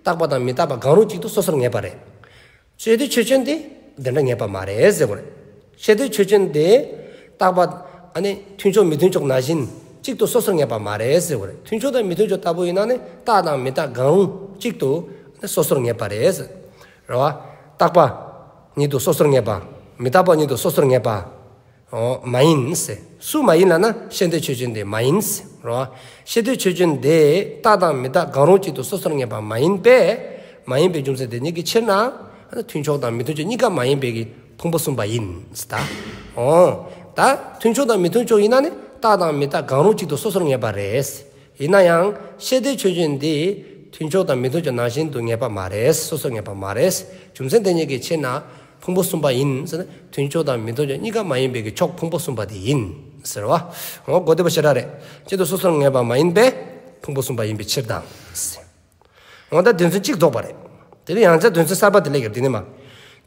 རྟག་པ་དང་མི་རྟག་པ་གང་རུང་གཅིག་ཏུ་སོ་སོར་ངེས་པ་རེད། ཤེས་འདོད་ཆོས་ཅན་དེ་དེ་འདྲ་ངེས་པ་མ་རེད་ཟེར་དགོས་རེད། ཤེས་འདོད་ཆོས་ཅན་དེ་རྟག་པ་ཨ་ནི་མཐུན་ཕྱོགས་མི་མཐུན་ཕྱོགས་ནང་བཞིན་གཅིག་ཏུ་སོ་སོར་ངེས་པ་མ་རེད་ཟེར་དགོས་རེད། མཐུན་ཕྱོགས་དང་མི་མཐུན་ཕྱོགས་ལྟ་བུ་ཡིན་ན་ནི་རྟག་དང་མི་རྟག་གང་རུང་གཅིག་ཏུ་སོ་སོར་ངེས་པ་རེད་ཟེར། རེད་བ། རྟག་པ་ཉིད་དུ་སོ་སོར་ངེས་པ། མི་རྟག་པ་ཉིད་དུ་སོ་སོར་ངེས་པ། ཨོ་མ་ཡིན་ཟེར། སུ་མ་ཡིན་ལབ་ན་ཤེས་འདོད་ཆོས་ཅན་དེ་མ་ཡིན་ཟེར་རོ། ཤེས་འདོད་ཆོས་ཅན་དེ་རྟག་དང་མི་རྟག་གང་རུང་གཅིག་ཏུ་སོ་སོར་ངེས་པ་མ་ཡིན་པས། མ་ཡིན་པའི་རྒྱུ་མཚན་དེ་ཉིད་ཀྱི་ཕྱིར་ན། མཐུན་ཕྱོགས་དང་མི་མཐུན་ཕྱོགས་གཉིས་ཀ་མ་ཡིན་པའི་གི་ཕུང་པོ་གསུམ་པ་ཡིན་ཟེར་ད། ཨོ། ད་མཐུན་ཕྱོགས་དང་མི་མཐུན་ཕྱོགས་ཡིན་ན་ནི་རྟག་དང་མི་རྟག་གང་རུང་གཅིག་ཏུ་སོ་སོར་ངེས་པ་རེད། ཡིན་ན་ཡང་ཤེས་འདོད་ཆོས་ཅན་འདི་མཐུན་ཕྱོགས་དང་མི་མཐུན་ཕྱོགས་ནང་བཞིན་དུ་ངེས་པ་མ་རེད། སོ་སོར་ངེས་པ་མ་རེད། རྒྱུ་མཚན་དེ་ཉིད་ཀྱི་ཕྱིར་ན་ཕུང་པོ་གསུམ་པ་ཡིན་ཟེར་ན། མཐུན་ཕྱོགས་དང་མི་མཐུན་ཕྱོགས་གཉིས་ཀ་མ་ཡིན་པའི་གི་ཕྱོགས་ཕུང་པོ་གསུམ་པ་དེ་ཡིན་ཟེར་བ། འོ་གོ་བདེ་པོ་ཞེ་དྲག་རེད། གཅིག་ཏུ་སོ་སོར་ངེས་པ་མ་ཡིན་པས་ཕུང་པོ་གསུམ་པ་ཡིན་པའི་ཕྱིར་དང་། འོ་ད་དོན་ཚན་གཅིག་རྫོགས་པ་རེད། དེ་ནས་ཡང་བསྐྱར་དོན་ཚན་གསར་པ་དེ་ལས་ཀྱང་འདི་ནས་མ།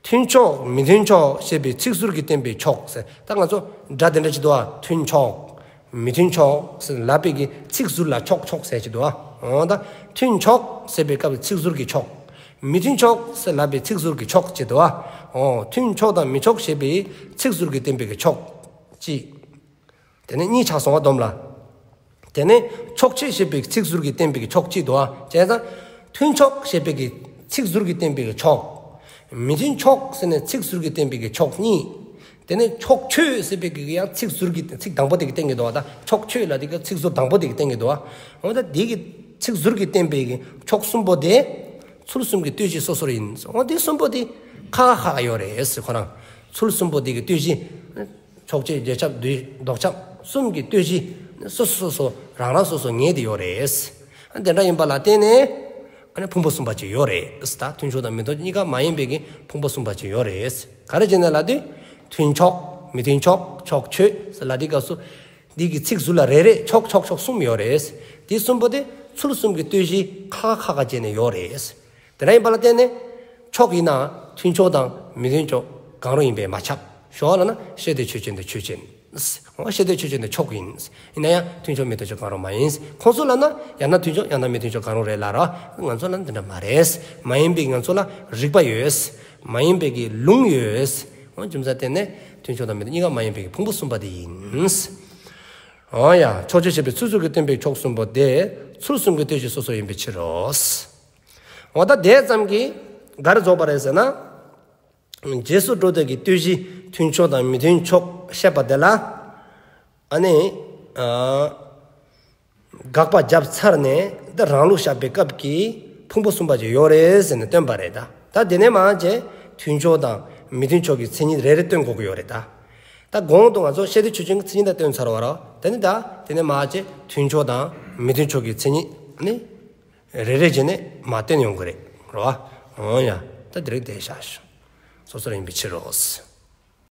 མཐུན་ཕྱོགས་མི་མཐུན་ཕྱོགས་ཞེས་པའི་ཚིག་ཟུར་གྱིས་བསྟན་པའི་ཕྱོགས་ཟེར། ད་ང་ཚོ་སྒྲ་དེ་འདྲ་ཅིག་འདུག་ཨ། མཐུན་ཕྱོགས། མི་མཐུན་ཕྱོགས་ཟེར་ལབ་པའི་གི་ཚིག་ཟུར་ལ་ཕྱོགས་ཕྱོགས་ཟེར་ཅིག་འདུག་ཨ། འོ་ད་མཐུན་ཕྱོགས་ཟེར་བའི་སྐབས་ཚིག་ཟུར་གྱི་ཕྱོགས། མི་མཐུན་ཕྱོགས་ཟེར་ལབ་པའི་ཚིག་ཟུར་གྱི་ཕྱོགས་ཅིག་འདུག་ཨ། འོ་མཐུན་ཕྱོགས་དང་མི་ཕྱོགས་ཞེས་པའི་ཚིག་ཟུར་གྱིས་བསྟན་པའི་གི་ཕྱོགས་ཅིག་དེ་ནས་གཉིས་ཆགས་སོང་བ་སྡོམ་ལ། དེ་ནས་ཕྱོགས་ཆོས་ཞེས་པའི་ཚིག་ཟུར་གྱིས་བསྟན་པའི་གི་ཕྱོགས་གཅིག་འདུག་ཨ། བྱས་ཙང་མཐུན་ཕྱོགས་ཞེས་པའི་གི་ཚིག་ཟུར་གྱིས་བསྟན་པའི་གི་ཕྱོགས། མི་མཐུན་ཕྱོགས་ཟེར་ནས་ཚིག་ཟུར་གྱིས་བསྟན་པའི་གི་ཕྱོགས་གཉིས། དེ་ནས་ཕྱོགས་ཆོས་ཟེར་བའི་གི་ཡང་ཚིག་ཟུར་གྱིས་ཚིག་དང་པོ་དེ་གིས་བསྟན་གྱི་འདུག་ཨ། ད་ཕྱོགས་ཆོས་ལ་དེ་གི་ཚིག་ཟུར་དང་པོ་དེ་གིས་བསྟན་གྱི་འདུག་ཨ། འོ་ད་དེ་གི་ཚིག་ཟུར་གྱིས་བསྟན་པའི་གི་ཕྱོགས་གསུམ་པོ་དེ་ཚུལ་གསུམ་གྱི་ལྟོས་གཞི་སོ་སོར་ཡིན། འོ་དེ་གསུམ་པོ་དེ་ཁ་ཁ་ཁ་ཡོད་རེད་ཟེར་ཁོ་རང་། ཚུལ་གསུམ་པོ་དེ་གི་ལྟོས་གཞི། ཕྱོགས་ཆོས་རྗེས་ཁྱབ་ལྡོག་ཁྱབ་གསུམ་གྱི་ལྟོས་གཞི་སོ་སོ་སོ་སོ་རང་རང་སོ་སོ་ངེས་ཏེ་ཡོད་རེད། དེ་འདྲ་ཡིན་པ་ལ་བརྟེན་ནས་ཨ་ནི་ཕུང་པོ་གསུམ་པ་ཅིག་ཡོད་རེད། ད་མཐུན་ཕྱོགས་དང་མི་མཐུན་ཕྱོགས་གཉིས་ཀ་མ་ཡིན་པའི་གི་ཕུང་པོ་གསུམ་པ་ཅིག་ཡོད་རེད། ག་རེ་བྱས་ནས་ལབ་དུས་མཐུན་ཕྱོགས་མི་མཐུན་ཕྱོགས་ཕྱོགས་ཆོས་ཟེར་ལབ་དུས་སྐབས་སུ་འདི་གི་ཚིག་ཟུར་ལ་རེ་རེ་ཕྱོགས་ཕྱོགས་ཕྱོགས་གསུམ་ཡོད་རེད། དེ་གསུམ་པོ་དེ་ཚུལ་གསུམ་གྱི་ལྟོས་གཞི་ཁ་ཁ་ཁ་ཁ་བྱས་ནས་ཡོད་རེད། དེ་འདྲ་ཡིན་པ་ལ་བརྟེན་ནས་ཕྱོགས་ཡིན་ན་མཐུན་ཕྱོགས་དང་མི་མཐུན་ཕྱོགས་གང་རུང་ཡིན་པས་མ་ཁྱབ། ཞོར་ལ་ན་ཤེས་འདོད་ཆོས་ཅན་དེ་ཆོས་ཅན། འོ་ཤེས་འདོད་ཆོས་ཅན་དེ་ཕྱོགས་ཡིན། ཡིན་ན་ཡང་མཐུན་ཕྱོགས་མི་མཐུན་ཕྱོགས་གང་རུང་མ་ཡིན། ཁོང་ཚོ་ལ་ན་ཡང་ན་མཐུན་ཕྱོགས་ཡང་ན་མི་མཐུན་ཕྱོགས་གང་རུང་རེད་ལབ་ར། ང་ཚོ་ལ་ན་དེ་འདྲ་མ་རེད། མ་ཡིན་པའི་ང་ཚོ་ལ་རིགས་པ་ཡོད། མ་ཡིན་པའི་གི་ལུང་ཡོད། འོ་རྒྱུ་མཚན་དེ་ནས་མཐུན་ཕྱོགས་དང་མི་མཐུན་གཉིས་ཀ་མ་ཡིན་པའི་གི་ཕུང་པོ་གསུམ་པ་དེ་ཡིན། འོ་ཡ། ཕྱོགས་ཆོས་ཞེས་པའི་ཚིག་ཟུར་གྱིས་བསྟན་པའི་ཕྱོགས་གསུམ་པོ་དེ་ཚུལ་གསུམ་གྱི་ལྟོས་གཞི་སོ་སོ་ཡིན་པའི་ཕྱིར་རོ། འོ་ད་དེ་ཙམ་གྱིས་ག་རེ་རྫོགས་པ་རེད་ཟེར་ན། རྗེས་སུ་འགྲོ་ལྡོག་གི་ལྟོས་གཞི་མཐུན་ཕྱོགས་དང་མི་མཐུན་ཕྱོགས་བཤད་པ་དེ་ལ། ཨ་ནི། ཨ། དགག་པ་བརྒྱབ་ཚར་ནས་འདི་རང་ལུགས་བཞག་པའི་སྐབས་ཀྱི་ཕུང་པོ་གསུམ་པ་ཅིག་ཡོད་རེད་ཟེར་ནས་སྟོན་པ་རེད་ད། ད་དེ་ནས་མར་བྱས་མཐུན་ཕྱོགས་དང་མི་མཐུན་ཕྱོགས་ཀྱི་མཚན་ཉིད་རེ་རེ་སྟོན་དགོས་ཀྱི་ཡོད་རེད་ད། ད་གོང་དུ་ང་ཚོ་ཤེས་འདོད་ཆོས་ཅན་གྱི་མཚན་ཉིད་ད་སྟོན་ཚར་བ་རེད། དེ་ནི་ད་དེ་ནས་མར་བྱས་མཐུན་ཕྱོགས་དང་མི་མཐུན་ཕྱོགས་ཀྱི་མཚན་ཉིད་ནི་རེ་རེ་བྱས་ནས་མར་སྟོན་ཡོང་གི་རེད། རེད་བ། འོ་ཡ། ད་དེ་རིགས་དེ་བཞག་ཤོག་སོ་སོར་ཡིན་པའི་ཕྱིར་རོ།